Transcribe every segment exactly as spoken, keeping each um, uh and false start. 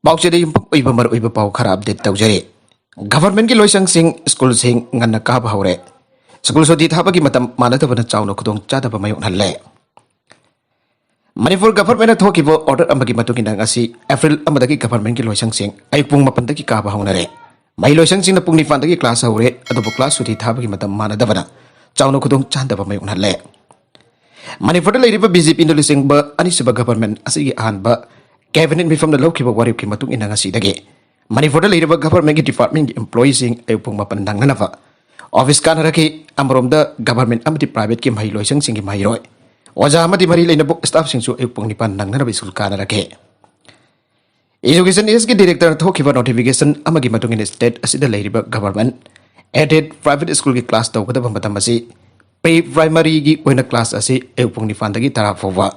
ꯄꯥꯎꯆꯦꯗ ꯌꯨꯝꯐꯝ ꯑꯣꯏꯕ ꯃꯔꯨꯑꯣꯏꯕ ꯄꯥꯎ ꯈꯔ ꯑꯞꯗꯦꯠ ꯇꯧꯖꯔꯤ꯫ ꯒꯚꯔꯟꯃꯦꯟꯠꯀꯤ ꯂꯣꯏꯁꯪꯁꯤꯡ, ꯁ꯭ꯀꯨꯜꯁꯤꯡ ꯉꯟꯅ ꯀꯥꯕ ꯍꯧꯔꯦ꯫ ꯁ꯭ꯀꯨꯜ ꯁꯨꯇꯤ ꯊꯥꯕꯒꯤ ꯃꯇꯝ ꯃꯥꯟꯅꯗꯕꯅ ꯆꯥꯎꯅ ꯈꯨꯗꯣꯡꯆꯥꯗꯕ ꯃꯥꯌꯣꯛꯅꯍꯜꯂꯦ꯫ ꯃꯅꯤꯄꯨꯔ ꯒꯚꯔꯟꯃꯦꯟꯠꯅ ꯊꯣꯛꯈꯤꯕ ꯑꯣꯔꯗꯔ ꯑꯃꯒꯤ ꯃꯇꯨꯡ ꯏꯟꯅ ꯉꯁꯤ ꯑꯦꯄ꯭ꯔꯤꯜ ꯑꯃꯗꯒꯤ ꯒꯚꯔꯟꯃꯦꯟꯠꯀꯤ ꯂꯣꯏꯁꯪꯁꯤꯡ ꯑꯌꯨꯛ ꯄꯨꯡ ꯃꯥꯄꯟꯗꯒꯤ ꯀꯥꯕ ꯍꯧꯅꯔꯦ꯫ ꯃꯍꯩ ꯂꯣꯏꯁꯪꯁꯤꯡꯅ ꯄꯨꯡ ꯅꯤꯄꯥꯟꯗꯒꯤ ꯀ꯭ꯂꯥꯁ ꯍꯧꯔꯦ, ꯑꯗꯨꯕꯨ ꯀ꯭ꯂꯥꯁ ꯁꯨꯇꯤ ꯊꯥꯕꯒꯤ ꯃꯇꯝ ꯃꯥꯟꯅꯗꯕꯅ ꯆꯥꯎꯅ ꯈꯨꯗꯣꯡꯆꯥꯗꯕ ꯃꯥꯌꯣꯛꯅꯍꯜꯂꯦ꯫ ꯃꯅꯤꯄꯨꯔꯗ ꯂꯩꯔꯤꯕ ꯕꯤ ꯖꯦ ꯄꯤꯅ ꯂꯨꯆꯤꯡꯕ ꯑꯅꯤꯁꯨꯕ ꯒꯚꯔꯟꯃꯦꯟꯠ ꯑꯁꯤꯒꯤ ꯑꯍꯥꯟꯕ ꯀꯦꯕꯤꯅꯦꯠ ꯃꯤꯐꯝꯗ ꯂꯧꯈꯤꯕ ꯋꯥꯔꯦꯞꯀꯤ ꯃꯇꯨꯡ ꯏꯟꯅ ꯉꯁꯤꯗꯒꯤ ꯃꯅꯤꯄꯨꯔꯗ ꯂꯩꯔꯤꯕ ꯒꯚꯔꯟꯃꯦꯟꯠꯀꯤ ꯗꯤꯄꯥꯔꯠꯃꯦꯟꯠꯀꯤ ꯏꯝꯄ꯭ꯂꯣꯌꯤꯁꯤꯡ ꯑꯌꯨꯛ ꯄꯨꯡ ꯃꯥꯄꯟ ꯅꯪꯅꯅꯕ ꯑꯣꯐꯤꯁ ꯀꯥꯅꯔꯛꯈꯤ꯫ ꯑꯃꯔꯣꯝꯗ ꯒꯚꯔꯟꯃꯦꯟꯠ ꯑꯃꯗꯤ ꯄ꯭ꯔꯥꯏꯚꯦꯠꯀꯤ ꯃꯍꯩ ꯂꯣꯏꯁꯪꯁꯤꯡꯒꯤ ꯃꯍꯩꯔꯣꯏ, ꯑꯣꯖꯥ ꯑꯃꯗꯤ ꯃꯔꯤ ꯂꯩꯅꯕ ꯁ꯭ꯇꯥꯐꯁꯤꯡꯁꯨ ꯑꯌꯨꯛ ꯄꯨꯡ ꯅꯤꯄꯥꯟ ꯅꯪꯅꯅꯕ ꯁ꯭ꯀꯨꯜ ꯀꯥꯅꯔꯛꯈꯤ꯫ ꯏꯖꯨꯀꯦꯁꯟ ꯑꯦꯁꯀꯤ ꯗꯤꯔꯦꯛꯇꯔꯅ ꯊꯣꯛꯈꯤꯕ ꯅꯣꯇꯤꯐꯤꯀꯦꯁꯟ ꯑꯃꯒꯤ ꯃꯇꯨꯡ ꯏꯟꯅ ꯁ꯭ꯇꯦꯠ ꯑꯁꯤꯗ ꯂꯩꯔꯤꯕ ꯒꯚꯔꯟꯃꯦꯟꯠ ꯑꯦꯗꯦꯗ ꯄ꯭ꯔꯥꯏꯚꯦꯠ ꯁ꯭ꯀꯨꯜꯒꯤ ꯀ꯭ꯂꯥꯁ ꯇꯧꯒꯗꯕ ꯃꯇꯝ ꯑꯁꯤ ꯄ꯭ꯔꯤ ꯄ꯭ꯔꯥꯏꯃꯔꯤꯒꯤ ꯑꯣꯏꯅ ꯀ꯭ꯂꯥꯁ ꯑꯁꯤ ꯑꯌꯨꯛ ꯄꯨꯡ ꯅꯤꯄꯥꯟꯗꯒꯤ ꯇꯔꯥ ꯐꯥꯎꯕ,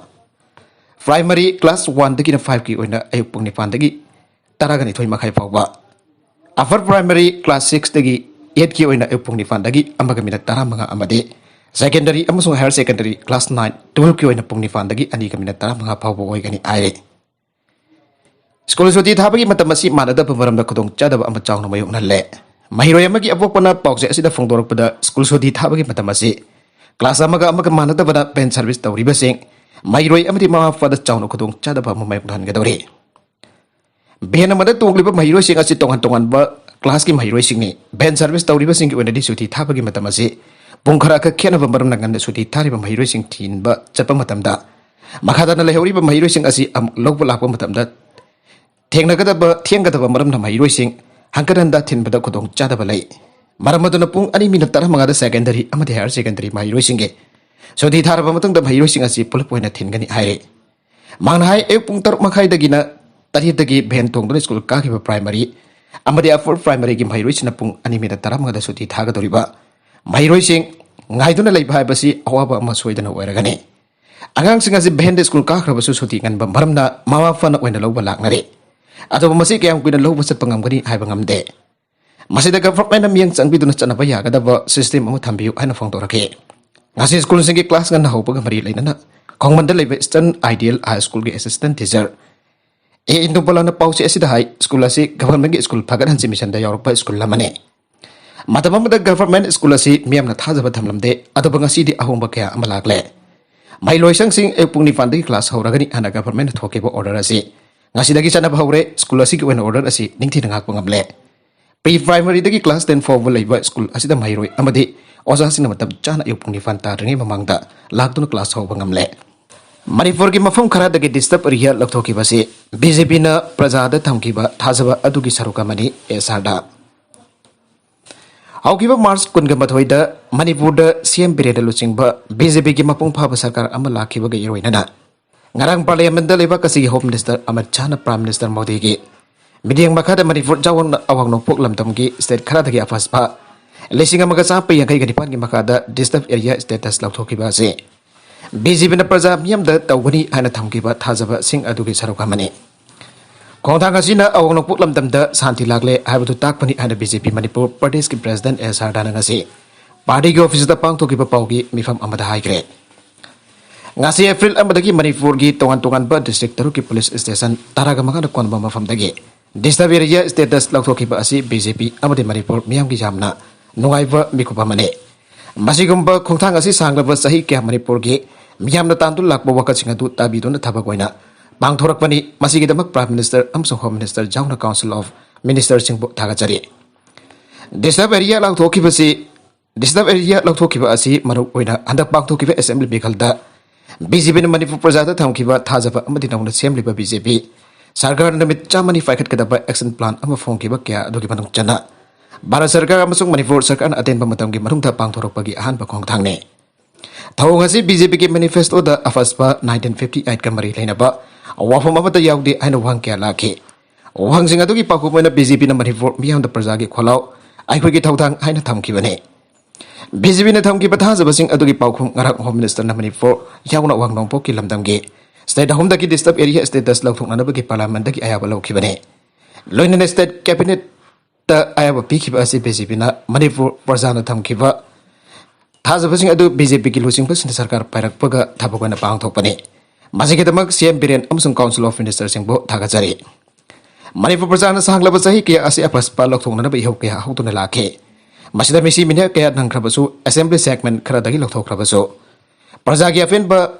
ꯄ꯭ꯔꯥꯏꯃꯔꯤ ꯀ꯭ꯂꯥꯁ ꯋꯥꯟꯗꯒꯤꯅ ꯐꯥꯏꯚꯀꯤ ꯑꯣꯏꯅ ꯑꯌꯨꯛ ꯄꯨꯡ ꯅꯤꯄꯥꯟꯗꯒꯤ ꯇꯔꯥꯒ ꯅꯤꯊꯣꯏ ꯃꯈꯥꯏ ꯐꯥꯎꯕ, ꯑꯄꯔ ꯄ꯭ꯔꯥꯏꯃꯔꯤ ꯀ꯭ꯂꯥꯁ ꯁꯤꯛꯁꯇꯒꯤ ꯑꯩꯠꯀꯤ ꯑꯣꯏꯅ ꯑꯌꯨꯛ ꯄꯨꯡ ꯅꯤꯄꯥꯟꯗꯒꯤ ꯑꯃꯒ ꯃꯤꯅꯠ ꯇꯔꯥꯃꯉꯥ ꯑꯃꯗꯤ ꯁꯦꯀꯦꯟꯗꯔꯤ ꯑꯃꯁꯨꯡ ꯍꯥꯌꯔ ꯁꯦꯀꯦꯟꯗꯔꯤ ꯀ꯭ꯂꯥꯁ ꯅꯥꯏꯟ, ꯇꯨꯋꯦꯜꯐꯀꯤ ꯑꯣꯏꯅ ꯄꯨꯡ ꯅꯤꯄꯥꯟꯗꯒꯤ ꯑꯅꯤꯒ ꯃꯤꯅꯠ ꯇꯔꯥꯃꯉꯥ ꯐꯥꯎꯕ ꯑꯣꯏꯒꯅꯤ ꯍꯥꯏꯔꯤ꯫ ꯁ꯭ꯀꯨꯜ ꯁꯨꯇꯤ ꯊꯥꯕꯒꯤ ꯃꯇꯝ ꯑꯁꯤ ꯃꯥꯟꯅꯗꯕ ꯃꯔꯝꯗ ꯈꯨꯗꯣꯡꯆꯥꯗꯕ ꯑꯃ ꯆꯥꯎꯅ ꯃꯥꯌꯣꯛꯅꯍꯜꯂꯦ꯫ ꯃꯍꯩꯔꯣꯏ ꯑꯃꯒꯤ ꯑꯄꯣꯛꯄꯅ ꯄꯥꯎꯆꯦ ꯑꯁꯤꯗ ꯐꯣꯡꯗꯣꯔꯛꯄꯗ ꯁ꯭ꯀꯨꯜ ꯁꯨꯇꯤ ꯊꯥꯕꯒꯤ ꯃꯇꯝ ꯑꯁꯤ ꯀ꯭ꯂꯥꯁ ꯑꯃꯒ ꯑꯃꯒ ꯃꯥꯟꯅꯗꯕꯅ ꯚꯦꯟ ꯁꯔꯚꯤꯁ ꯇꯧꯔꯤꯕꯁꯤꯡ, ꯃꯍꯩꯔꯣꯏ ꯑꯃꯗꯤ ꯃꯃꯥ ꯃꯄꯥꯗ ꯆꯥꯎꯅ ꯈꯨꯗꯣꯡꯆꯥꯗꯕ ꯑꯃ ꯃꯥꯌꯣꯛꯅꯍꯟꯒꯗꯧꯔꯤ꯫ ꯚꯦꯟ ꯑꯃꯗ ꯇꯣꯡꯂꯤꯕ ꯃꯍꯩꯔꯣꯏꯁꯤꯡ ꯑꯁꯤ ꯇꯣꯉꯥꯟ ꯇꯣꯉꯥꯟꯕ ꯀ꯭ꯂꯥꯁꯀꯤ ꯃꯍꯩꯔꯣꯏꯁꯤꯡꯅꯤ꯫ ꯚꯦꯟ ꯁꯔꯚꯤꯁ ꯇꯧꯔꯤꯕꯁꯤꯡꯒꯤ ꯑꯣꯏꯅꯗꯤ ꯁꯨꯇꯤ ꯊꯥꯕꯒꯤ ꯃꯇꯝ ꯑꯁꯤ ꯄꯨꯡ ꯈꯔ ꯈꯛ ꯈꯦꯠꯅꯕ ꯃꯔꯝꯅ ꯉꯟꯅ ꯁꯨꯇꯤ ꯊꯥꯔꯤꯕ ꯃꯍꯩꯔꯣꯏꯁꯤꯡ ꯊꯤꯟꯕ ꯆꯠꯄ ꯃꯇꯝꯗ ꯃꯈꯥ ꯇꯥꯅ ꯂꯩꯍꯧꯔꯤꯕ ꯃꯍꯩꯔꯣꯏꯁꯤꯡ ꯑꯁꯤ ꯑꯃꯨꯛ ꯂꯧꯕ ꯂꯥꯛꯄ ꯃꯇꯝꯗ ꯊꯦꯡꯅꯒꯗꯕ, ꯊꯦꯡꯒꯗꯕ ꯃꯔꯝꯅ ꯃꯍꯩꯔꯣꯏꯁꯤꯡ ꯍꯟꯀꯠ ꯍꯟꯗ ꯊꯤꯟꯕꯗ ꯈꯨꯗꯣꯡꯆꯥꯗꯕ ꯂꯩ꯫ ꯃꯔꯝ ꯑꯗꯨꯅ ꯄꯨꯡ ꯑꯅꯤ ꯃꯤꯅꯠ ꯇꯔꯥꯃꯉꯥꯗ ꯁꯦꯀꯦꯟꯗꯔꯤ ꯑꯃꯗꯤ ꯍꯥꯌꯔ ꯁꯦꯀꯦꯟꯗꯔꯤ ꯃꯍꯩꯔꯣꯏꯁꯤꯡꯒꯤ ꯁꯨꯇꯤ ꯊꯥꯔꯕ ꯃꯇꯨꯡꯗ ꯃꯍꯩꯔꯣꯏꯁꯤꯡ ꯑꯁꯤ ꯄꯨꯂꯞ ꯑꯣꯏꯅ ꯊꯤꯟꯒꯅꯤ ꯍꯥꯏꯔꯤ꯫ ꯃꯥꯡꯅ ꯍꯥꯏ ꯑꯌꯨꯛ ꯄꯨꯡ ꯇꯔꯨꯛ ꯃꯈꯥꯏꯗꯒꯤꯅ ꯇꯔꯦꯠꯇꯒꯤ ꯚꯦꯟ ꯇꯣꯡꯗꯨꯅ ꯁ꯭ꯀꯨꯜ ꯀꯥꯈꯤꯕ ꯄ꯭ꯔꯥꯏꯃꯔꯤ ꯑꯃꯗꯤ ꯑꯄꯔ ꯄ꯭ꯔꯥꯏꯃꯔꯤꯒꯤ ꯃꯍꯩꯔꯣꯏꯁꯤꯡꯅ ꯄꯨꯡ ꯑꯅꯤ ꯃꯤꯅꯠ ꯇꯔꯥꯃꯉꯥꯗ ꯁꯨꯇꯤ ꯊꯥꯒꯗꯧꯔꯤꯕ ꯃꯍꯩꯔꯣꯏꯁꯤꯡ ꯉꯥꯏꯗꯨꯅ ꯂꯩꯕ ꯍꯥꯏꯕꯁꯤ ꯑꯋꯥꯕ ꯑꯃ ꯁꯣꯏꯗꯅ ꯑꯣꯏꯔꯒꯅꯤ꯫ ꯑꯉꯥꯡꯁꯤꯡ ꯑꯁꯤ ꯚꯦꯟꯗ ꯁ꯭ꯀꯨꯜ ꯀꯥꯈ꯭ꯔꯕꯁꯨ ꯁꯨꯇꯤ ꯉꯟꯕ ꯃꯔꯝꯅ ꯃꯃꯥ ꯃꯄꯥꯅ ꯑꯣꯏꯅ ꯂꯧꯕ ꯂꯥꯛꯅꯔꯤ꯫ ꯑꯗꯨꯕꯨ ꯃꯁꯤ ꯀꯌꯥꯝ ꯀꯨꯏꯅ ꯂꯧꯕ ꯆꯠꯄ ꯉꯝꯒꯅꯤ ꯍꯥꯏꯕ ꯉꯝꯗꯦ꯫ ꯃꯁꯤꯗ ꯒꯚꯔꯟꯃꯦꯟꯠꯅ ꯃꯤꯠꯌꯦꯡ ꯆꯪꯕꯤꯗꯨꯅ ꯆꯠꯅꯕ ꯌꯥꯒꯗꯕ ꯁꯤꯁꯇꯦꯝ ꯑꯃ ꯊꯝꯕꯤꯌꯨ ꯍꯥꯏꯅ ꯐꯣꯡꯗꯣꯔꯛꯈꯤ꯫ ꯉꯁꯤ ꯁ꯭ꯀꯨꯜꯁꯤꯡꯒꯤ ꯀ꯭ꯂꯥꯁ ꯉꯟꯅ ꯍꯧꯕꯒ ꯃꯔꯤ ꯂꯩꯅꯅ ꯈꯣꯡꯃꯟꯗ ꯂꯩꯕ ꯏꯁꯇꯔꯟ ꯑꯥꯏꯗꯤꯌꯦꯜ ꯍꯥꯏ ꯁ꯭ꯀꯨꯜꯒꯤ ꯑꯦꯁꯤꯁꯇꯦꯟꯠ ꯇꯤꯆꯔ ꯑꯦ ꯏꯟꯗꯨꯕꯂꯥꯅ ꯄꯥꯎꯆꯦ ꯑꯁꯤꯗ ꯍꯥꯏ, ꯁ꯭ꯀꯨꯜ ꯑꯁꯤ ꯒꯚꯔꯟꯃꯦꯟꯠꯀꯤ ꯁ꯭ꯀꯨꯜ ꯐꯒꯠꯍꯟꯁꯤ ꯃꯤꯁꯟꯗ ꯌꯥꯎꯔꯛꯄ ꯁ꯭ꯀꯨꯜ ꯑꯃꯅꯤ꯫ ꯃꯇꯝ ꯑꯃꯗ ꯒꯚꯔꯟꯃꯦꯟꯠ ꯁ꯭ꯀꯨꯜ ꯑꯁꯤ ꯃꯤꯌꯥꯝꯅ ꯊꯥꯖꯕ ꯊꯝꯂꯝꯗꯦ, ꯑꯗꯨꯕꯨ ꯉꯁꯤꯗꯤ ꯑꯍꯣꯡꯕ ꯀꯌꯥ ꯑꯃ ꯂꯥꯛꯂꯦ꯫ ꯃꯍꯩꯂꯣꯏꯁꯪꯁꯤꯡ ꯑꯌꯨꯛ ꯄꯨꯡ ꯅꯤꯄꯥꯟꯗꯒꯤ ꯀ꯭ꯂꯥꯁ ꯍꯧꯔꯒꯅꯤ ꯍꯥꯏꯅ ꯒꯚꯔꯟꯃꯦꯟꯠꯅ ꯊꯣꯛꯈꯤꯕ ꯑꯣꯔꯗꯔ ꯑꯁꯤ ꯉꯁꯤꯗꯒꯤ ꯆꯠꯅꯕ ꯍꯧꯔꯦ꯫ ꯁ꯭ꯀꯨꯜ ꯑꯁꯤꯒꯤ ꯑꯣꯏꯅ ꯑꯣꯔꯗꯔ ꯑꯁꯤ ꯅꯤꯡꯊꯤꯅ ꯉꯥꯛꯄ ꯉꯝꯂꯦ꯫ ꯄ꯭ꯔꯤ ꯄ꯭ꯔꯥꯏꯃꯔꯤꯗꯒꯤ ꯀ꯭ꯂꯥꯁ ꯇꯦꯟ ꯐꯥꯎꯕ ꯂꯩꯕ ꯁ꯭ꯀꯨꯜ ꯑꯁꯤꯗ ꯃꯍꯩꯔꯣꯏ ꯑꯃꯗꯤ ꯑꯣꯖꯥꯁꯤꯡꯅ ꯃꯇꯝ ꯆꯥꯅ ꯑꯌꯨꯛ ꯄꯨꯡ ꯅꯤꯄꯥꯟ ꯇꯥꯗ꯭ꯔꯤꯉꯩ ꯃꯃꯥꯡꯗ ꯂꯥꯛꯇꯨꯅ ꯀ꯭ꯂꯥꯁ ꯍꯧꯕ ꯉꯝꯂꯦ꯫ ꯃꯅꯤꯄꯨꯔꯒꯤ ꯃꯐꯝ ꯈꯔꯗꯒꯤ ꯗꯤꯁꯇꯔꯕ ꯑꯦꯔꯤꯌꯥ ꯂꯧꯊꯣꯛꯈꯤꯕ ꯑꯁꯤ ꯕꯤ ꯖꯦ ꯄꯤꯅ ꯄ꯭ꯔꯖꯥꯗ ꯊꯝꯈꯤꯕ ꯊꯥꯖꯕ ꯑꯗꯨꯒꯤ ꯁꯔꯨꯛ ꯑꯃꯅꯤ꯫ ꯑꯦꯁ ꯑꯥꯔꯗ ꯍꯧꯈꯤꯕ ꯃꯥꯔꯆ ꯀꯨꯟꯒ ꯃꯥꯊꯣꯏꯗ ꯃꯅꯤꯄꯨꯔꯗ ꯁꯤ ꯑꯦꯝ ꯕꯤꯔꯦꯟꯅ ꯂꯨꯆꯤꯡꯕ ꯕꯤ ꯖꯦ ꯄꯤꯒꯤ ꯃꯄꯨꯡ ꯐꯥꯕ ꯁꯔꯀꯥꯔ ꯑꯃ ꯂꯥꯛꯈꯤꯕꯒ ꯏꯔꯣꯏꯅꯅ ꯉꯔꯥꯡ ꯄꯥꯔꯂꯤꯌꯥꯃꯦꯟꯠꯇ ꯂꯩꯕ ꯀꯁꯤꯒꯤ ꯍꯣꯝ ꯃꯤꯅꯤꯁꯇꯔ ꯑꯃꯤꯠ ꯁꯥꯍꯅ ꯄ꯭ꯔꯥꯏꯝ ꯃꯤꯅꯤꯁꯇꯔ ꯃꯣꯗꯤꯒꯤ ꯃꯤꯠꯌꯦꯡ ꯃꯈꯥꯗ ꯃꯅꯤꯄꯨꯔ ꯌꯥꯎꯅ ꯑꯋꯥꯡ ꯅꯣꯡꯄꯣꯛ ꯂꯝꯗꯝꯒꯤ ꯁ꯭ꯇꯦꯠ ꯈꯔꯗꯒꯤ ꯑꯐꯁꯄꯥ ꯂꯤꯁꯤꯡ ꯑꯃꯒ ꯆꯥꯝꯃꯔꯤ ꯌꯥꯡꯈꯩꯒ ꯅꯤꯄꯥꯟꯒꯤ ꯃꯈꯥꯗ ꯗꯤꯁꯇꯔꯕ ꯑꯦꯔꯤꯌꯥ ꯁ꯭ꯇꯦꯇꯁ ꯂꯧꯊꯣꯛꯈꯤꯕ ꯑꯁꯤ ꯕꯤ ꯖꯦ ꯄꯤꯅ ꯄ꯭ꯔꯖꯥ ꯃꯤꯌꯥꯝꯗ ꯇꯧꯒꯅꯤ ꯍꯥꯏꯅ ꯊꯝꯈꯤꯕ ꯊꯥꯖꯕꯁꯤꯡ ꯑꯗꯨꯒꯤ ꯁꯔꯨꯛ ꯑꯃꯅꯤ꯫ ꯈꯣꯡꯊꯥꯡ ꯑꯁꯤꯅ ꯑꯋꯥꯡ ꯅꯣꯡꯄꯣꯛ ꯂꯝꯗꯝꯗ ꯁꯥꯟꯇꯤ ꯂꯥꯛꯂꯦ ꯍꯥꯏꯕꯗꯨ ꯇꯥꯛꯄꯅꯤ ꯍꯥꯏꯅ ꯕꯤ ꯖꯦ ꯄꯤ ꯃꯅꯤꯄꯨꯔ ꯄ꯭ꯔꯗꯦꯁꯀꯤ ꯄ꯭ꯔꯦꯁꯤꯗꯦꯟꯠ ꯑꯦꯁ ꯁꯥꯔꯗꯥꯅ ꯉꯁꯤ ꯄꯥꯔꯇꯤꯒꯤ ꯑꯣꯐꯤꯁꯇ ꯄꯥꯡꯊꯣꯛꯈꯤꯕ ꯄꯥꯎꯒꯤ ꯃꯤꯐꯝ ꯑꯃꯗ ꯍꯥꯏꯈ꯭ꯔꯦ꯫ ꯉꯁꯤ ꯑꯦꯄ꯭ꯔꯤꯜ ꯑꯃꯗꯒꯤ ꯃꯅꯤꯄꯨꯔꯒꯤ ꯇꯣꯉꯥꯟ ꯇꯣꯉꯥꯟꯕ ꯗꯤꯁꯇ꯭ꯔꯤꯛ ꯇꯔꯨꯛꯀꯤ ꯄꯨꯂꯤꯁ ꯁ꯭ꯇꯦꯁꯟ ꯇꯔꯥꯒ ꯃꯉꯥꯅ ꯀꯣꯟꯕ ꯃꯐꯝꯗꯒꯤ ꯗꯤꯁꯇꯔꯕ ꯑꯦꯔꯤꯌꯥ ꯁ꯭ꯇꯦꯇꯁ ꯂꯧꯊꯣꯛꯈꯤꯕ ꯑꯁꯤ ꯕꯤ ꯖꯦ ꯄꯤ ꯑꯃꯗꯤ ꯃꯅꯤꯄꯨꯔ ꯃꯤꯌꯥꯝꯒꯤ ꯌꯥꯝꯅ ꯅꯨꯡꯉꯥꯏꯕ ꯃꯤꯀꯨꯞ ꯑꯃꯅꯤ꯫ ꯃꯁꯤꯒꯨꯝꯕ ꯈꯣꯡꯊꯥꯡ ꯑꯁꯤ ꯁꯥꯡꯂꯕ ꯆꯍꯤ ꯀꯌꯥ ꯃꯅꯤꯄꯨꯔꯒꯤ ꯃꯤꯌꯥꯝꯅ ꯇꯥꯟꯗꯨꯅ ꯂꯥꯛꯄ ꯋꯥꯈꯜꯁꯤꯡ ꯑꯗꯨ ꯇꯥꯕꯤꯗꯨꯅ ꯊꯕꯛ ꯑꯣꯏꯅ ꯄꯥꯡꯊꯣꯔꯛꯄꯅꯤ꯫ ꯃꯁꯤꯒꯤꯗꯃꯛ ꯄ꯭ꯔꯥꯏꯝ ꯃꯤꯅꯤꯁꯇꯔ ꯑꯃꯁꯨꯡ ꯍꯣꯝ ꯃꯤꯅꯤꯁꯇꯔ ꯌꯥꯎꯅ ꯀꯥꯎꯟꯁꯤꯜ ꯑꯣꯐ ꯃꯤꯅꯤꯁꯇꯔꯁꯤꯡꯕꯨ ꯊꯥꯒꯠꯆꯔꯤ꯫ ꯗꯤꯁꯇꯔꯕ ꯑꯦꯔꯤꯌꯥ ꯂꯥꯎꯊꯣꯛꯈꯤꯕꯁꯤ, ꯗꯤꯁꯇꯔꯕ ꯑꯦꯔꯤꯌꯥ ꯂꯧꯊꯣꯛꯈꯤꯕ ꯑꯁꯤ ꯃꯔꯨ ꯑꯣꯏꯅ ꯍꯟꯗꯛ ꯄꯥꯡꯊꯣꯛꯈꯤꯕ ꯑꯦꯁꯦꯝꯕ꯭ꯂꯤ ꯃꯤꯈꯜꯗ ꯕꯤ ꯖꯦ ꯄꯤꯅ ꯃꯅꯤꯄꯨꯔ ꯄ꯭ꯔꯖꯥꯗ ꯊꯝꯈꯤꯕ ꯊꯥꯖꯕ ꯑꯃꯗꯤ ꯅꯧꯅ ꯁꯦꯝꯂꯤꯕ ꯕꯤ ꯖꯦ ꯄꯤ ꯁꯔꯀꯥꯔꯅ ꯅꯨꯃꯤꯠ ꯆꯥꯝꯃꯅꯤ ꯄꯥꯏꯈꯠꯀꯗꯕ ꯑꯦꯛꯁꯟ ꯄ꯭ꯂꯥꯟ ꯑꯃ ꯐꯣꯡꯈꯤꯕ ꯀꯌꯥ ꯑꯗꯨꯒꯤ ꯃꯅꯨꯡ ꯆꯟꯅ ꯚꯥꯔꯠ ꯁꯔꯀꯥꯔ ꯑꯃꯁꯨꯡ ꯃꯅꯤꯄꯨꯔ ꯁꯔꯀꯥꯔꯅ ꯑꯇꯦꯟꯕ ꯃꯇꯝꯒꯤ ꯃꯅꯨꯡꯗ ꯄꯥꯡꯊꯣꯔꯛꯄꯒꯤ ꯑꯍꯥꯟꯕ ꯈꯣꯡꯊꯥꯡꯅꯤ꯫ ꯊꯧꯑꯣꯡ ꯑꯁꯤ ꯕꯤ ꯖꯦ ꯄꯤꯒꯤ ꯃꯦꯅꯤꯐꯦꯁꯇꯣꯗ ꯑꯐꯁꯄꯥ ꯅꯥꯏꯟꯇꯤꯟ ꯐꯤꯐꯇꯤ ꯑꯩꯠꯀ ꯃꯔꯤ ꯂꯩꯅꯕ ꯋꯥꯐꯝ ꯑꯃꯠꯇ ꯌꯥꯎꯗꯦ ꯍꯥꯏꯅ ꯋꯥꯍꯪ ꯀꯌꯥ ꯂꯥꯛꯈꯤ꯫ ꯋꯥꯍꯪꯁꯤꯡ ꯑꯗꯨꯒꯤ ꯄꯥꯎꯈꯨꯝ ꯑꯣꯏꯅ ꯕꯤ ꯖꯦ ꯄꯤꯅ ꯃꯅꯤꯄꯨꯔ ꯃꯤꯌꯥꯝꯗ ꯄ꯭ꯔꯖꯥꯒꯤ ꯈꯣꯜꯂꯥꯎ ꯑꯩꯈꯣꯏꯒꯤ ꯊꯧꯗꯥꯡ ꯍꯥꯏꯅ ꯊꯝꯈꯤꯕꯅꯤ꯫ ꯕꯤ ꯖꯦ ꯄꯤꯅ ꯊꯝꯈꯤꯕ ꯊꯥꯖꯕꯁꯤꯡ ꯑꯗꯨꯒꯤ ꯄꯥꯎꯈꯨꯝ ꯉꯔꯥꯡ ꯍꯣꯝ ꯃꯤꯅꯤꯁꯇꯔꯅ ꯃꯅꯤꯄꯨꯔ ꯌꯥꯎꯅ ꯑꯋꯥꯡ ꯅꯣꯡꯄꯣꯛꯀꯤ ꯂꯝꯗꯝꯒꯤ ꯁ꯭ꯇꯦꯠ ꯑꯍꯨꯝꯗꯒꯤ ꯗꯤꯁꯇꯔꯕ ꯑꯦꯔꯤꯌꯥ ꯁ꯭ꯇꯦꯇꯁ ꯂꯧꯊꯣꯛꯅꯅꯕꯒꯤ ꯄꯥꯔꯂꯤꯌꯥꯃꯦꯟꯠꯇꯒꯤ ꯑꯌꯥꯕ ꯂꯧꯈꯤꯕꯅꯤ꯫ ꯂꯣꯏꯅꯅ ꯁ꯭ꯇꯦꯠ ꯀꯦꯕꯤꯅꯦꯠꯇ ꯑꯌꯥꯕ ꯄꯤꯈꯤꯕ ꯑꯁꯤ ꯕꯤ ꯖꯦ ꯄꯤꯅ ꯃꯅꯤꯄꯨꯔ ꯄ꯭ꯔꯖꯥꯅ ꯊꯝꯈꯤꯕ ꯊꯥꯖꯕꯁꯤꯡ ꯑꯗꯨ ꯕꯤ ꯖꯦ ꯄꯤꯒꯤ ꯂꯨꯆꯤꯡꯕꯁꯤꯡꯅ ꯁꯔꯀꯥꯔ ꯄꯥꯏꯔꯛꯄꯒ ꯊꯕꯛ ꯑꯣꯏꯅ ꯄꯥꯡꯊꯣꯛꯄꯅꯤ꯫ ꯃꯁꯤꯒꯤꯗꯃꯛ ꯁꯤ ꯑꯦꯝ ꯕꯤꯔꯦꯟ ꯑꯃꯁꯨꯡ Council of Ministerꯁꯤꯡꯕꯨ ꯊꯥꯒꯠꯆꯔꯤ꯫ ꯃꯅꯤꯄꯨꯔ ꯄ꯭ꯔꯖꯥꯅ ꯁꯥꯡꯂꯕ ꯆꯍꯤ ꯀꯌꯥ ꯑꯁꯤ ꯑꯐꯁꯄꯥ ꯂꯧꯊꯣꯛꯅꯅꯕ ꯏꯍꯧ ꯀꯌꯥ ꯍꯧꯗꯨꯅ ꯂꯥꯛꯈꯤ꯫ ꯃꯁꯤꯗ ꯃꯤꯁꯤ ꯃꯤꯅ ꯀꯌꯥ ꯅꯪꯈ꯭ꯔꯕꯁꯨ, Assembly segment ꯈꯔꯗꯒꯤ ꯂꯧꯊꯣꯛꯈ꯭ꯔꯕꯁꯨ, ꯄ꯭ꯔꯖꯥꯒꯤ ꯑꯄꯦꯟꯕ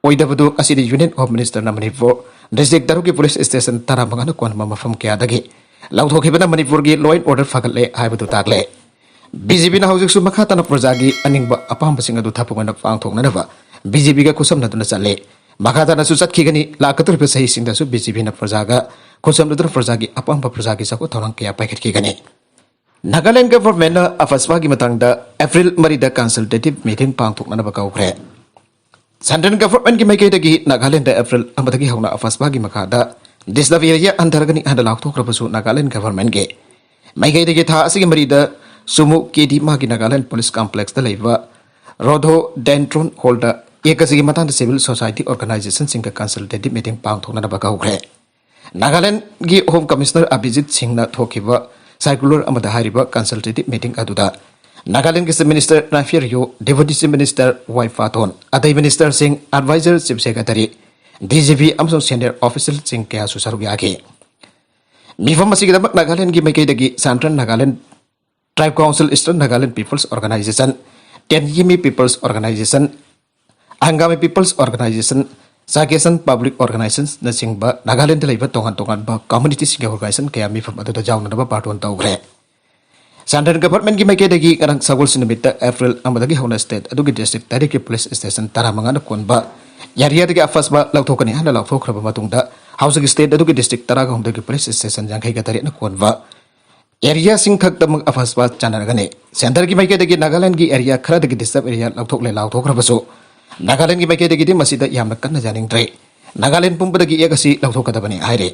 ꯑꯣꯏꯗꯕꯗꯨ ꯑꯁꯤꯗꯤ Union of Ministerꯅ ꯃꯅꯤꯄꯨꯔ district ꯇꯔꯨꯛꯀꯤ police station ꯇꯔꯥꯃꯉꯥꯅ ꯀꯣꯟꯕ ꯃꯐꯝ ꯀꯌꯥꯗꯒꯤ ꯂꯧꯊꯣꯛꯈꯤꯕꯅ ꯃꯅꯤꯄꯨꯔꯒꯤ law and order ꯐꯒꯠꯂꯦ ꯍꯥꯏꯕꯗꯨ ꯇꯥꯛꯂꯦ꯫ ꯕꯤ ꯖꯦ ꯄꯤꯅ ꯍꯧꯖꯤꯛꯁꯨ ꯃꯈꯥ ꯇꯥꯅ ꯄ꯭ꯔꯖꯥꯒꯤ ꯑꯅꯤꯡꯕ ꯑꯄꯥꯝꯕꯁꯤꯡ ꯑꯗꯨ ꯊꯕꯛ ꯑꯣꯏꯅ ꯄꯥꯡꯊꯣꯛꯅꯅꯕ ꯕꯤ ꯖꯦ ꯄꯤꯒ ꯈꯨꯠꯁꯝꯅꯗꯨꯅ ꯆꯠꯂꯤ꯫ ꯃꯈꯥ ꯇꯥꯅꯁꯨ ꯆꯠꯈꯤꯒꯅꯤ꯫ ꯂꯥꯛꯀꯗꯧꯔꯤꯕ ꯆꯍꯤꯁꯤꯡꯗꯁꯨ ꯕꯤ ꯖꯦ ꯄꯤꯅ ꯄ꯭ꯔꯖꯥꯒ ꯈꯨꯠꯁꯝꯅꯗꯨꯅ ꯄ꯭ꯔꯖꯥꯒꯤ ꯑꯄꯥꯝꯕ, ꯄ꯭ꯔꯖꯥꯒꯤ ꯆꯥꯎꯈꯠ ꯊꯧꯔꯥꯡ ꯀꯌꯥ ꯄꯥꯏꯈꯠꯈꯤꯒꯅꯤ꯫ ꯅꯥꯒꯥꯂꯦꯟ governmentꯅ ꯑꯐꯁꯄꯥꯒꯤ ꯃꯇꯥꯡꯗ ꯑꯦꯄ꯭ꯔꯤꯜ ꯃꯔꯤꯗ consultative meeting ꯄꯥꯡꯊꯣꯛꯅꯅꯕ ꯀꯧꯈ꯭ꯔꯦ꯫ Central governmentꯀꯤ ꯃꯥꯏꯀꯩꯗꯒꯤ ꯅꯥꯒꯥꯂꯦꯟꯗ ꯑꯦꯄ꯭ꯔꯤꯜ ꯑꯃꯗꯒꯤ ꯍꯧꯅ ꯑꯐꯁꯄꯥꯒꯤ ꯃꯈꯥꯗ disturbed area ꯍꯟꯊꯔꯒꯅꯤ ꯍꯥꯏꯅ ꯂꯥꯎꯊꯣꯛꯈ꯭ꯔꯕꯁꯨ, ꯅꯥꯒꯥꯂꯦꯟ governmentꯀꯤ ꯃꯥꯏꯀꯩꯗꯒꯤ ꯊꯥ ꯑꯁꯤꯒꯤ ꯃꯔꯤꯗ ꯁꯨꯃꯨ ꯀꯦ ꯗꯤ ꯃꯥꯒꯤ ꯅꯥꯒꯥꯂꯦꯟ police complexꯇ ꯂꯩꯕ Rhododendron hallꯗ act ꯑꯁꯤꯒꯤ ꯃꯇꯥꯡꯗ civil society organizationꯁꯤꯡꯒ consultative meeting ꯄꯥꯡꯊꯣꯛꯅꯅꯕ ꯀꯧꯈ꯭ꯔꯦ꯫ ꯅꯥꯒꯥꯂꯦꯟꯒꯤ Home Commissioner ꯑꯕꯤꯖꯤꯠ ꯁꯤꯡꯅ ꯊꯣꯛꯈꯤꯕ circular ꯑꯃꯗ ꯍꯥꯏꯔꯤꯕ consultative meeting ꯑꯗꯨꯗ ꯅꯥꯒꯥꯂꯦꯟꯒꯤ Chief Minister ꯅꯥꯏꯐꯤꯌꯔ Rio, Deputy Chief Minister ꯋꯥꯏ ꯐꯥꯊꯣꯟ, ꯑꯇꯩ ministerꯁꯤꯡ, advisor, chief secretary, D G P ꯑꯃꯁꯨꯡ senior officialꯁꯤꯡ ꯀꯌꯥꯁꯨ ꯁꯔꯨꯛ ꯌꯥꯈꯤ꯫ ꯃꯤꯐꯝ ꯑꯁꯤꯒꯤꯗꯃꯛ ꯅꯥꯒꯥꯂꯦꯟꯒꯤ ꯃꯥꯏꯀꯩꯗꯒꯤ Central Nagaland Tribe Council, Eastern Nagaland People's Organization, Tenyimi People's Organization, Angami People's Organization, Chakhesang Public Organizationꯅꯆꯤꯡꯕ Nagaland ꯂꯩꯕ ꯇꯣꯉꯥꯟ ꯇꯣꯉꯥꯟꯕ communityꯁꯤꯡꯒꯤ organization ꯀꯌꯥ ꯃꯤꯐꯝ ꯑꯗꯨꯗ ꯌꯥꯎꯅꯅꯕ ꯕꯥꯔꯇꯣꯟ ꯇꯧꯈ꯭ꯔꯦ꯫ Central governmentꯀꯤ ꯃꯥꯏꯀꯩꯗꯒꯤ ꯉꯔꯥꯡ ꯁꯒꯣꯜꯁꯦꯟ ꯅꯨꯃꯤꯠꯇ ꯑꯦꯄ꯭ꯔꯤꯜ ꯑꯃꯗꯒꯤ ꯍꯧꯅ state ꯑꯗꯨꯒꯤ district ꯇꯔꯦꯠꯀꯤ police station ꯇꯔꯥꯃꯉꯥꯅ ꯀꯣꯟꯕ areaꯗꯒꯤ ꯑꯐꯁꯄꯥ ꯂꯧꯊꯣꯛꯀꯅꯤ ꯍꯥꯏꯅ ꯂꯥꯎꯊꯣꯛꯈ꯭ꯔꯕ ꯃꯇꯨꯡꯗ, ꯍꯧꯖꯤꯛ state ꯑꯗꯨꯒꯤ district ꯇꯔꯥꯒ ꯍꯨꯝꯗꯣꯏꯒꯤ police station ꯌꯥꯡꯈꯩꯒ ꯇꯔꯦꯠꯅ ꯀꯣꯟꯕ areaꯁꯤꯡ ꯈꯛꯇꯃꯛ ꯑꯐꯁꯄꯥ ꯆꯥꯟꯅꯔꯒꯅꯤ꯫ Centreꯒꯤ ꯃꯥꯏꯀꯩꯗꯒꯤ ꯅꯥꯒꯥꯂꯦꯟꯒꯤ area ꯈꯔꯗꯒꯤ disturbed area ꯂꯧꯊꯣꯛꯂꯦ ꯂꯥꯎꯊꯣꯛꯈ꯭ꯔꯕꯁꯨ, ꯅꯥꯒꯥꯂꯦꯟꯒꯤ ꯃꯥꯏꯀꯩꯗꯒꯤꯗꯤ ꯃꯁꯤꯗ ꯌꯥꯝꯅ ꯀꯟꯅ ꯌꯥꯅꯤꯡꯗ꯭ꯔꯦ꯫ ꯅꯥꯒꯥꯂꯦꯟ ꯄꯨꯝꯕꯗꯒꯤ act ꯑꯁꯤ ꯂꯧꯊꯣꯛꯀꯗꯕꯅꯤ ꯍꯥꯏꯔꯤ꯫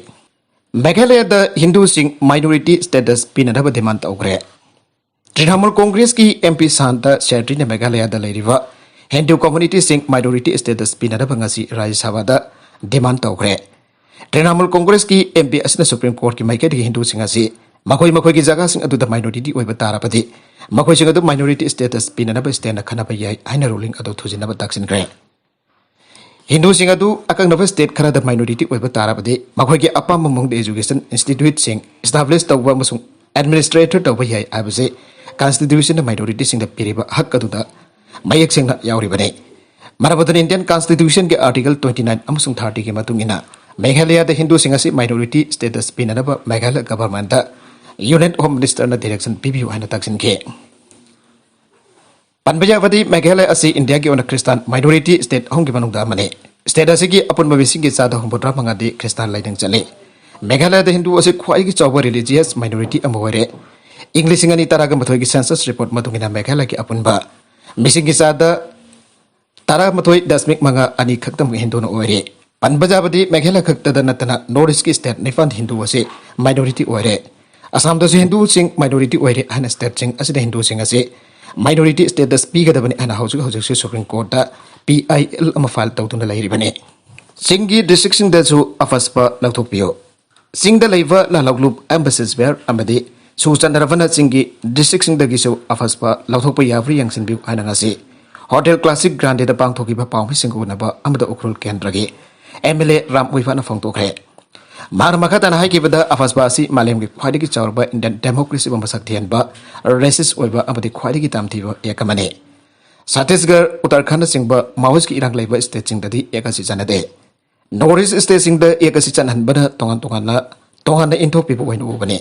ꯃꯦꯘꯥꯂꯌꯗ ꯍꯤꯟꯗꯨꯁꯤꯡ minority status ꯄꯤꯅꯅꯕ demand ꯇꯧꯈ꯭ꯔꯦ꯫ ꯇ꯭ꯔꯤꯅꯥꯃꯨꯜ ꯀꯣꯡꯒ꯭ꯔꯦꯁꯀꯤ M P ꯁꯥꯟꯇ ꯁꯦꯇ꯭ꯔꯤꯅ ꯃꯦꯘꯥꯂꯌꯗ ꯂꯩꯔꯤꯕ ꯍꯤꯟꯗꯨ communityꯁꯤꯡ minority status ꯄꯤꯅꯅꯕ ꯉꯁꯤ ꯔꯥꯖ꯭ꯌ ꯁꯚꯥꯗ demand ꯇꯧꯈ꯭ꯔꯦ꯫ ꯇ꯭ꯔꯤꯅꯥꯃꯨꯜ ꯀꯣꯡꯒ꯭ꯔꯦꯁꯀꯤ M P ꯑꯁꯤꯅ Supreme Courtꯀꯤ ꯃꯥꯏꯀꯩꯗꯒꯤ ꯍꯤꯟꯗꯨꯁꯤꯡ ꯑꯁꯤ ꯃꯈꯣꯏ ꯃꯈꯣꯏꯒꯤ ꯖꯒꯥꯁꯤꯡ ꯑꯗꯨꯗ minority ꯑꯣꯏꯕ ꯇꯥꯔꯕꯗꯤ, ꯃꯈꯣꯏꯁꯤꯡ ꯑꯗꯨ minority status ꯄꯤꯅꯅꯕ stateꯅ ꯈꯟꯅꯕ ꯌꯥꯏ ꯍꯥꯏꯅ ruling ꯑꯗꯨ ꯊꯨꯖꯤꯟꯅꯕ ꯇꯥꯛꯁꯤꯟꯈ꯭ꯔꯦ꯫ ꯍꯤꯟꯗꯨꯁꯤꯡ ꯑꯗꯨ ꯑꯀꯛꯅꯕ state ꯈꯔꯗ minority ꯑꯣꯏꯕ ꯇꯥꯔꯕꯗꯤ ꯃꯈꯣꯏꯒꯤ ꯑꯄꯥꯝꯕ ꯃꯑꯣꯡꯗ education instituteꯁꯤꯡ establish ꯇꯧꯕ ꯑꯃꯁꯨꯡ administrator ꯇꯧꯕ ꯌꯥꯏ ꯍꯥꯏꯕꯁꯤ constitutionꯅ minorityꯁꯤꯡꯗ ꯄꯤꯔꯤꯕ ꯍꯛ ꯑꯗꯨꯗ ꯃꯌꯦꯛ ꯁꯦꯡꯅ ꯌꯥꯎꯔꯤꯕꯅꯤ꯫ ꯃꯔꯝ ꯑꯗꯨꯅ Indian constitutionꯒꯤ article twenty nine ꯑꯃꯁꯨꯡ thirtyꯒꯤ ꯃꯇꯨꯡ ꯏꯟꯅ ꯃꯦꯘꯥꯂꯌꯥꯗ ꯍꯤꯟꯗꯨꯁꯤꯡ ꯑꯁꯤ minority status ꯄꯤꯅꯅꯕ Meghalaya governmentꯇ Union Home Ministerꯅ direction ꯄꯤꯕꯤꯌꯨ ꯍꯥꯏꯅ ꯇꯥꯛꯁꯤꯟꯈꯤ꯫ ꯄꯟꯕ ꯌꯥꯕꯗꯤ ꯃꯦꯘꯥꯂꯌ ꯑꯁꯤ ꯏꯟꯗꯤꯌꯥꯒꯤ ꯑꯣꯏꯅ ꯈ꯭ꯔꯤꯁꯇꯥꯟ minority state ꯑꯍꯨꯝꯒꯤ ꯃꯅꯨꯡꯗ ꯑꯃꯅꯤ꯫ State ꯑꯁꯤꯒꯤ ꯑꯄꯨꯟꯕ ꯃꯤꯁꯤꯡꯒꯤ ꯆꯥꯗ ꯍꯨꯝꯐꯨꯇꯔꯥ ꯃꯉꯥꯗꯤ ꯈ꯭ꯔꯤꯁꯇꯥꯟ ꯂꯥꯏꯅꯤꯡ ꯆꯠꯂꯤ꯫ ꯃꯦꯘꯥꯂꯌꯗ ꯍꯤꯟꯗꯨ ꯑꯁꯤ ꯈ꯭ꯋꯥꯏꯗꯒꯤ ꯆꯥꯎꯕ religious minority ꯑꯃ ꯑꯣꯏꯔꯦ꯫ ꯏꯪ ꯂꯤꯁꯤꯡ ꯑꯅꯤ ꯇꯔꯥꯒ ꯃꯥꯊꯣꯏꯒꯤ census report ꯃꯇꯨꯡ ꯏꯟꯅ ꯃꯦꯘꯥꯂꯌꯒꯤ ꯑꯄꯨꯟꯕ ꯃꯤꯁꯤꯡꯒꯤ ꯆꯥꯗ ꯇꯔꯥꯃꯥꯊꯣꯏ ꯗꯁꯃꯤꯛ ꯃꯉꯥ ꯑꯅꯤ ꯈꯛꯇꯃꯛ ꯍꯤꯟꯗꯨꯅ ꯑꯣꯏꯔꯤ꯫ ꯄꯟꯕ ꯌꯥꯕꯗꯤ ꯃꯦꯘꯥꯂꯌ ꯈꯛꯇꯗ ꯅꯠꯇꯅ North Eastꯀꯤ state ꯅꯤꯄꯥꯟ ꯍꯤꯟꯗꯨ ꯑꯁꯤ minority ꯑꯣꯏꯔꯦ꯫ ꯑꯁꯥꯝꯗꯁꯨ ꯍꯤꯟꯗꯨꯁꯤꯡ minority ꯑꯣꯏꯔꯦ ꯍꯥꯏꯅ stateꯁꯤꯡ ꯑꯁꯤꯗ ꯍꯤꯟꯗꯨꯁꯤꯡ ꯑꯁꯤ minority status ꯄꯤꯒꯗꯕꯅꯤ ꯍꯥꯏꯅ ꯍꯧꯖꯤꯛ ꯍꯧꯖꯤꯛꯁꯨ Supreme Courtꯇ P I L ꯑꯃ file ꯇꯧꯗꯨꯅ ꯂꯩꯔꯤꯕꯅꯤ꯫ ꯆꯤꯡꯒꯤ districtꯁꯤꯡꯗꯁꯨ ꯑꯐꯁꯄꯥ ꯂꯧꯊꯣꯛꯄꯤꯌꯨ꯫ ꯆꯤꯡꯗ ꯂꯩꯕ ꯂꯥꯂꯣꯛꯂꯨꯞ ꯑꯦꯝꯕꯦꯁꯦꯗꯔ ꯑꯃꯗꯤ ꯁꯨ ꯆꯟꯗ꯭ꯔꯕꯅ ꯆꯤꯡꯒꯤ districtꯁꯤꯡꯗꯒꯤꯁꯨ ꯑꯐꯁꯄꯥ ꯂꯧꯊꯣꯛꯄ ꯌꯥꯕ꯭ꯔꯥ ꯌꯦꯡꯁꯤꯟꯕꯤꯌꯨ ꯍꯥꯏꯅ ꯉꯁꯤ Hotel Classic Grandeꯗ ꯄꯥꯡꯊꯣꯛꯈꯤꯕ ꯄꯥꯎꯃꯤꯁꯤꯡꯒ ꯎꯅꯕ ꯑꯃꯗ ꯎꯈ꯭ꯔꯨꯜ ꯀꯦꯟꯗ꯭ꯔꯒꯤ M L A ꯔꯥꯝ ꯎꯏꯐꯥꯅ ꯐꯣꯡꯗꯣꯛꯈ꯭ꯔꯦ꯫ ꯃꯍꯥꯛꯅ ꯃꯈꯥ ꯇꯥꯅ ꯍꯥꯏꯈꯤꯕꯗ, ꯑꯐꯁꯄꯥ ꯑꯁꯤ ꯃꯥꯂꯦꯝꯒꯤ ꯈ꯭ꯋꯥꯏꯗꯒꯤ ꯆꯥꯎꯔꯕ Indian democracyꯕꯨ ꯃꯁꯛ ꯊꯤꯍꯟꯕ, racist ꯑꯣꯏꯕ ꯑꯃꯗꯤ ꯈ꯭ꯋꯥꯏꯗꯒꯤ ꯇꯥꯝꯊꯤꯕ act ꯑꯃꯅꯤ꯫ ꯆꯇꯤꯁꯒꯔ, ꯎꯠꯇꯔꯈꯟꯗꯅꯆꯤꯡꯕ Maoistꯀꯤ ꯏꯔꯥꯡ ꯂꯩꯕ stateꯁꯤꯡꯗꯗꯤ act ꯑꯁꯤ ꯆꯠꯅꯗꯦ꯫ North East stateꯁꯤꯡꯗ act ꯑꯁꯤ ꯆꯠꯍꯟꯕꯅ ꯇꯣꯉꯥꯟ ꯇꯣꯉꯥꯟꯅ, ꯇꯣꯉꯥꯟꯅ ꯏꯟꯊꯣꯛꯄꯤꯕ ꯑꯣꯏꯅ ꯎꯕꯅꯤ꯫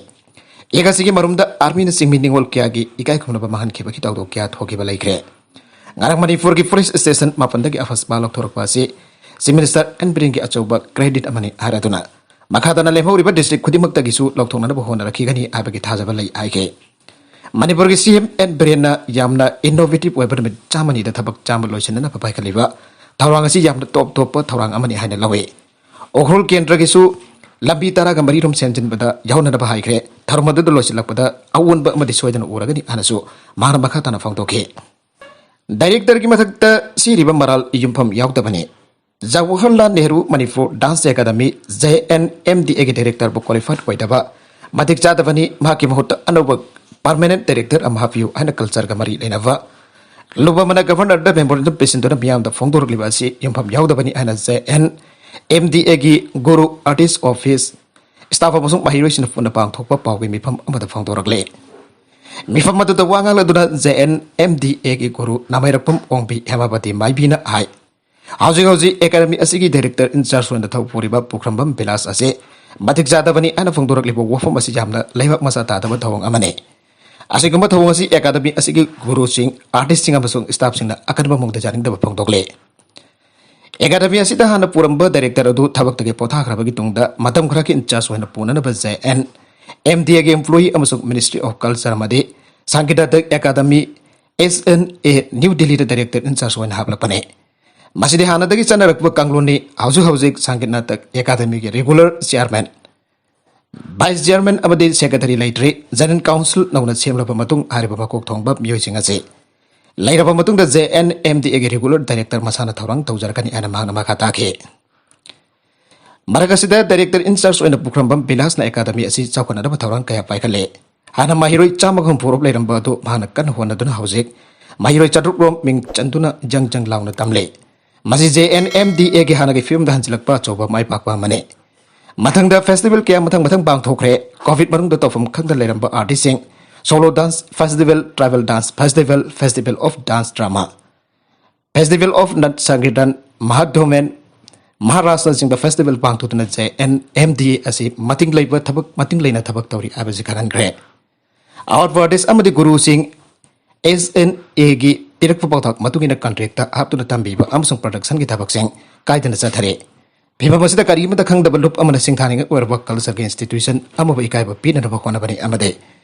Act ꯑꯁꯤꯒꯤ ꯃꯔꯨꯝꯗ armyꯅ ꯆꯤꯡꯃꯤ ꯅꯤꯉꯣꯜ ꯀꯌꯥꯒꯤ ꯏꯀꯥꯏ ꯈꯨꯝꯅꯕ ꯃꯥꯡꯍꯟꯈꯤꯕꯒꯤ ꯊꯧꯗꯣꯛ ꯀꯌꯥ ꯊꯣꯛꯈꯤꯕ ꯂꯩꯈ꯭ꯔꯦ꯫ ꯉꯔꯥꯡ ꯃꯅꯤꯄꯨꯔꯒꯤ police station ꯃꯥꯄꯟꯗꯒꯤ ꯑꯐꯁꯄꯥ ꯂꯧꯊꯣꯔꯛꯄ ꯑꯁꯤ Chief Minister N ꯕꯤꯔꯦꯟꯒꯤ ꯑꯆꯧꯕ credit ꯑꯃꯅꯤ ꯍꯥꯏꯔꯗꯨꯅ, ꯃꯈꯥ ꯇꯥꯅ ꯂꯦꯝꯍꯧꯔꯤꯕ district ꯈꯨꯗꯤꯡꯃꯛꯇꯒꯤꯁꯨ ꯂꯧꯊꯣꯛꯅꯅꯕ ꯍꯣꯠꯅꯔꯛꯈꯤꯒꯅꯤ ꯍꯥꯏꯕꯒꯤ ꯊꯥꯖꯕ ꯂꯩ ꯍꯥꯏꯈꯤ꯫ ꯃꯅꯤꯄꯨꯔꯒꯤ C M N ꯕꯤꯔꯦꯟꯅ ꯌꯥꯝꯅ innovative ꯑꯣꯏꯕ ꯅꯨꯃꯤꯠ ꯆꯥꯝꯃꯅꯤꯗ ꯊꯕꯛ ꯆꯥꯝꯃ ꯂꯣꯏꯁꯤꯟꯅꯅꯕ ꯄꯥꯏꯈꯠꯂꯤꯕ ꯊꯧꯔꯥꯡ ꯑꯁꯤ ꯌꯥꯝꯅ top ꯇꯣꯞꯄ ꯊꯧꯔꯥꯡ ꯑꯃꯅꯤ ꯍꯥꯏꯅ ꯂꯧꯏ꯫ ꯎꯈ꯭ꯔꯨꯜ ꯀꯦꯟꯗ꯭ꯔꯒꯤꯁꯨ ꯂꯝꯕꯤ ꯇꯔꯥꯒ ꯃꯔꯤ ꯔꯣꯝ ꯁꯦꯝꯖꯤꯟꯕꯗ ꯌꯥꯎꯅꯅꯕ ꯍꯥꯏꯈ꯭ꯔꯦ꯫ ꯊꯧꯔꯝ ꯑꯗꯨꯗ ꯂꯣꯏꯁꯤꯜꯂꯛꯄꯗ ꯑꯑꯣꯟꯕ ꯑꯃꯗꯤ ꯁꯣꯏꯗꯅ ꯎꯔꯒꯅꯤ ꯍꯥꯏꯅꯁꯨ ꯃꯍꯥꯛꯅ ꯃꯈꯥ ꯇꯥꯅ ꯐꯣꯡꯗꯣꯛꯈꯤ꯫ Directorꯒꯤ ꯃꯊꯛꯇ ꯁꯤꯔꯤꯕ ꯃꯔꯥꯜ ꯌꯨꯝꯐꯝ ꯌꯥꯎꯗꯕꯅꯤ꯫ Jawaharlal Nehru Manipur Dance Academy, J N M D Aꯒꯤ directorꯕꯨ qualified ꯑꯣꯏꯗꯕ, ꯃꯇꯤꯛ ꯆꯥꯗꯕꯅꯤ, ꯃꯍꯥꯛꯀꯤ ꯃꯍꯨꯠꯇ ꯑꯅꯧꯕ permanent director ꯑꯃ ꯍꯥꯞꯄꯤꯌꯨ ꯍꯥꯏꯅ cultureꯒ ꯃꯔꯤ ꯂꯩꯅꯕ ꯂꯨꯞ ꯑꯃꯅ ꯒꯚꯔꯅꯔꯗ ꯃꯦꯃꯣꯔꯦꯟꯗꯝ ꯄꯤꯁꯤꯟꯗꯨꯅ ꯃꯤꯌꯥꯝꯗ ꯐꯣꯡꯗꯣꯔꯛꯂꯤꯕ ꯑꯁꯤ ꯌꯨꯝꯐꯝ ꯌꯥꯎꯗꯕꯅꯤ ꯍꯥꯏꯅ ꯖꯦ ꯑꯦꯟ ꯑꯦꯝ ꯗꯤ ꯑꯦꯒꯤ ꯒꯨꯔꯨ ꯑꯥꯔꯇꯤꯁ ꯑꯣꯐꯤꯁ ꯁ꯭ꯇꯥꯐ ꯑꯃꯁꯨꯡ ꯃꯍꯩꯔꯣꯏꯁꯤꯡꯅ ꯄꯨꯟꯅ ꯄꯥꯡꯊꯣꯛꯄ ꯄꯥꯎꯒꯤ ꯃꯤꯐꯝ ꯑꯃꯗ ꯐꯣꯡꯗꯣꯔꯛꯂꯤ꯫ ꯃꯤꯐꯝ ꯑꯗꯨꯗ ꯋꯥ ꯉꯥꯡꯂꯗꯨꯅ ꯖꯦ ꯑꯦꯟ ꯑꯦꯝ ꯗꯤ ꯑꯦꯒꯤ ꯒꯨꯔꯨ ꯅꯥꯃꯩꯔꯛꯄꯝ ꯑꯣꯡꯕꯤ ꯍꯦꯃꯥꯕꯇꯤ ꯃꯥꯏꯕꯤꯅ ꯍꯥꯏ, ꯍꯧꯖꯤꯛ ꯍꯧꯖꯤꯛ ꯑꯦꯀꯥꯗꯃꯤ ꯑꯁꯤꯒꯤ ꯗꯥꯏꯔꯦꯛꯇꯔ ꯏꯟꯆꯥꯔꯖ ꯑꯣꯏꯅ ꯊꯕꯛ ꯄꯨꯔꯤꯕ ꯄꯨꯈ꯭ꯔꯝꯕꯝ ꯕꯤꯂꯥꯁ ꯑꯁꯤ ꯃꯇꯤꯛ ꯆꯥꯗꯕꯅꯤ ꯍꯥꯏꯅ ꯐꯣꯡꯗꯣꯔꯛꯂꯤꯕ ꯋꯥꯐꯝ ꯑꯁꯤ ꯌꯥꯝꯅ ꯂꯩꯕꯥꯛ ꯃꯆꯥ ꯇꯥꯗꯕ ꯊꯧꯑꯣꯡ ꯑꯃꯅꯤ꯫ ꯑꯁꯤꯒꯨꯝꯕ ꯊꯧꯑꯣꯡ ꯑꯁꯤ ꯑꯦꯀꯥꯗꯃꯤ ꯑꯁꯤꯒꯤ ꯒꯨꯔꯨꯁꯤꯡ, ꯑꯥꯔꯇꯤꯁꯁꯤꯡ ꯑꯃꯁꯨꯡ ꯁ꯭ꯇꯥꯐꯁꯤꯡꯅ ꯑꯀꯟꯕ ꯃꯑꯣꯡꯗ ꯌꯥꯅꯤꯡꯗꯕ ꯐꯣꯡꯗꯣꯛꯂꯤ꯫ ꯑꯦꯀꯥꯗꯃꯤ ꯑꯁꯤꯗ ꯍꯥꯟꯅ ꯄꯨꯔꯝꯕ ꯗꯥꯏꯔꯦꯛꯇꯔ ꯑꯗꯨ ꯊꯕꯛꯇꯒꯤ ꯄꯣꯊꯥꯈ꯭ꯔꯕꯒꯤ ꯇꯨꯡꯗ ꯃꯇꯝ ꯈꯔꯒꯤ ꯏꯟꯆꯥꯔꯖ ꯑꯣꯏꯅ ꯄꯨꯅꯅꯕ ꯖꯦ ꯑꯦꯟ ꯑꯦꯝ ꯗꯤ ꯑꯦꯒꯤ ꯑꯦꯝꯄ꯭ꯂꯣꯌꯤ ꯑꯃꯁꯨꯡ ꯃꯤꯅꯤꯁꯇ꯭ꯔꯤ ꯑꯣꯐ ꯀꯜꯆꯔ ꯑꯃꯗꯤ Sangeet academy, S N A, new ꯗꯤꯜꯂꯤꯗ ꯗꯥꯏꯔꯦꯛꯇꯔ ꯏꯟꯆꯥꯔꯖ ꯑꯣꯏꯅ ꯍꯥꯞꯂꯛꯄꯅꯤ꯫ ꯃꯁꯤꯗꯤ ꯍꯥꯟꯅꯗꯒꯤ ꯆꯠꯅꯔꯛꯄ ꯀꯥꯡꯂꯣꯟꯅꯤ꯫ ꯍꯧꯖꯤꯛ ꯍꯧꯖꯤꯛ ꯁꯪꯒꯤꯠ ꯅꯥꯇꯛ ꯑꯦꯀꯥꯗꯃꯤꯒꯤ ꯔꯤꯒꯨꯂꯔ ꯆꯤꯌꯥꯔꯃꯦꯟ, ꯚꯥꯏꯁ ꯆꯤꯌꯥꯔꯃꯦꯟ ꯑꯃꯗꯤ ꯁꯦꯀ꯭ꯔꯦꯇꯔꯤ ꯂꯩꯇ꯭ꯔꯤ꯫ ꯖꯦꯅꯔꯦꯜ ꯀꯥꯎꯟꯁꯤꯜ ꯅꯧꯅ ꯁꯦꯝꯂꯕ ꯃꯇꯨꯡ ꯍꯥꯏꯔꯤꯕ ꯃꯀꯣꯛ ꯊꯣꯡꯕ ꯃꯤꯑꯣꯏꯁꯤꯡ ꯑꯁꯤ ꯂꯩꯔꯕ ꯃꯇꯨꯡꯗ ꯖꯦ ꯑꯦꯟ ꯑꯦꯝ ꯗꯤ ꯑꯦꯒꯤ ꯔꯤꯒꯨꯂꯔ ꯗꯥꯏꯔꯦꯛꯇꯔ ꯃꯁꯥꯅ ꯊꯧꯔꯥꯡ ꯇꯧꯖꯔꯛꯀꯅꯤ ꯍꯥꯏꯅ ꯃꯍꯥꯛꯅ ꯃꯈꯥ ꯇꯥꯈꯤ꯫ ꯃꯔꯛ ꯑꯁꯤꯗ ꯗꯥꯏꯔꯦꯛꯇꯔ ꯏꯟꯆꯥꯔꯖ ꯑꯣꯏꯅ ꯄꯨꯈ꯭ꯔꯝꯕꯝ ꯕꯤꯂꯥꯁꯅ ꯑꯦꯀꯥꯗꯃꯤ ꯑꯁꯤ ꯆꯥꯎꯈꯠꯅꯅꯕ ꯊꯧꯔꯥꯡ ꯀꯌꯥ ꯄꯥꯏꯈꯠꯂꯦ꯫ ꯍꯥꯟꯅ ꯃꯍꯩꯔꯣꯏ ꯆꯥꯝꯃꯒ ꯍꯨꯝꯐꯨ ꯔꯣꯝ ꯂꯩꯔꯝꯕ ꯑꯗꯨ ꯃꯍꯥꯛꯅ ꯀꯟꯅ ꯍꯣꯠꯅꯗꯨꯅ ꯍꯧꯖꯤꯛ ꯃꯍꯩꯔꯣꯏ ꯆꯥꯇ꯭ꯔꯨꯛ ꯔꯣꯝ ꯃꯤꯡ ꯆꯟꯗꯨꯅ ꯖꯪ ꯖꯪ ꯂꯥꯎꯅ ꯇꯝꯂꯦ꯫ ꯃꯁꯤ ꯖꯦ ꯑꯦꯟ ꯑꯦꯝ ꯗꯤ ꯑꯦꯒꯤ ꯍꯥꯟꯅꯒꯤ ꯐꯤꯕꯝꯗ ꯍꯟꯖꯤꯜꯂꯛꯄ ꯑꯆꯧꯕ ꯃꯥꯏ ꯄꯥꯛꯄ ꯑꯃꯅꯤ꯫ ꯃꯊꯪꯗ ꯐꯦꯁꯇꯤꯚꯦꯜ ꯀꯌꯥ ꯃꯊꯪ ꯃꯊꯪ ꯄꯥꯡꯊꯣꯛꯈ꯭ꯔꯦ꯫ ꯀꯣꯚꯤꯗ ꯃꯅꯨꯡꯗ ꯇꯧꯐꯝ ꯈꯪꯗ ꯂꯩꯔꯝꯕ ꯑꯥꯔꯇꯤꯁꯁꯤꯡ, solo dance festival, tribal dance festival, festival of dance drama, festival of Nat Sankirtan, ꯃꯍꯥꯙꯣꯃꯦꯟ, ꯃꯍꯥꯔꯥꯁꯅꯆꯤꯡꯕ ꯐꯦꯁꯇꯤꯚꯦꯜ ꯄꯥꯡꯊꯣꯛꯇꯨꯅ ꯖꯦ ꯑꯦꯟ ꯑꯦꯝ ꯗꯤ ꯑꯁꯤ ꯃꯇꯤꯡ ꯂꯩꯕ ꯊꯕꯛ, ꯃꯇꯤꯡ ꯂꯩꯅ ꯊꯕꯛ ꯇꯧꯔꯤ ꯍꯥꯏꯕꯁꯤ ꯈꯪꯍꯟꯈ꯭ꯔꯦ꯫ ꯑꯥꯔꯠ ꯑꯥꯔꯇꯤꯁ ꯑꯃꯗꯤ ꯒꯨꯔꯨꯁꯤꯡ ꯑꯦꯁ ꯑꯦꯟ ꯑꯦꯒꯤ ꯄꯤꯔꯛꯄ ꯄꯥꯎꯇꯥꯛ ꯃꯇꯨꯡ ꯏꯟꯅ ꯀꯟꯇ꯭ꯔꯦꯛꯇ ꯍꯥꯞꯇꯨꯅ ꯇꯝꯕꯤꯕ ꯑꯃꯁꯨꯡ ꯄ꯭ꯔꯗꯛꯁꯟꯒꯤ ꯊꯕꯛꯁꯤꯡ ꯀꯥꯏꯗꯅ ꯆꯠꯊꯔꯤ꯫ ꯐꯤꯚꯝ ꯑꯁꯤꯗ ꯀꯔꯤ ꯑꯃꯠꯇ ꯈꯪꯗꯕ ꯂꯨꯞ ꯑꯃꯅ ꯁꯤꯡꯊꯥꯅꯤꯡꯉꯥꯏ ꯑꯣꯏꯔꯕ ꯀꯜꯆꯔꯒꯤ ꯏꯟꯁꯇꯤꯇ꯭ꯌꯨꯁꯟ ꯑꯃꯕꯨ ꯏꯀꯥꯏꯕ ꯄꯤꯅꯅꯕ ꯍꯣꯠꯅꯕꯅꯤ ꯑꯃꯗꯤ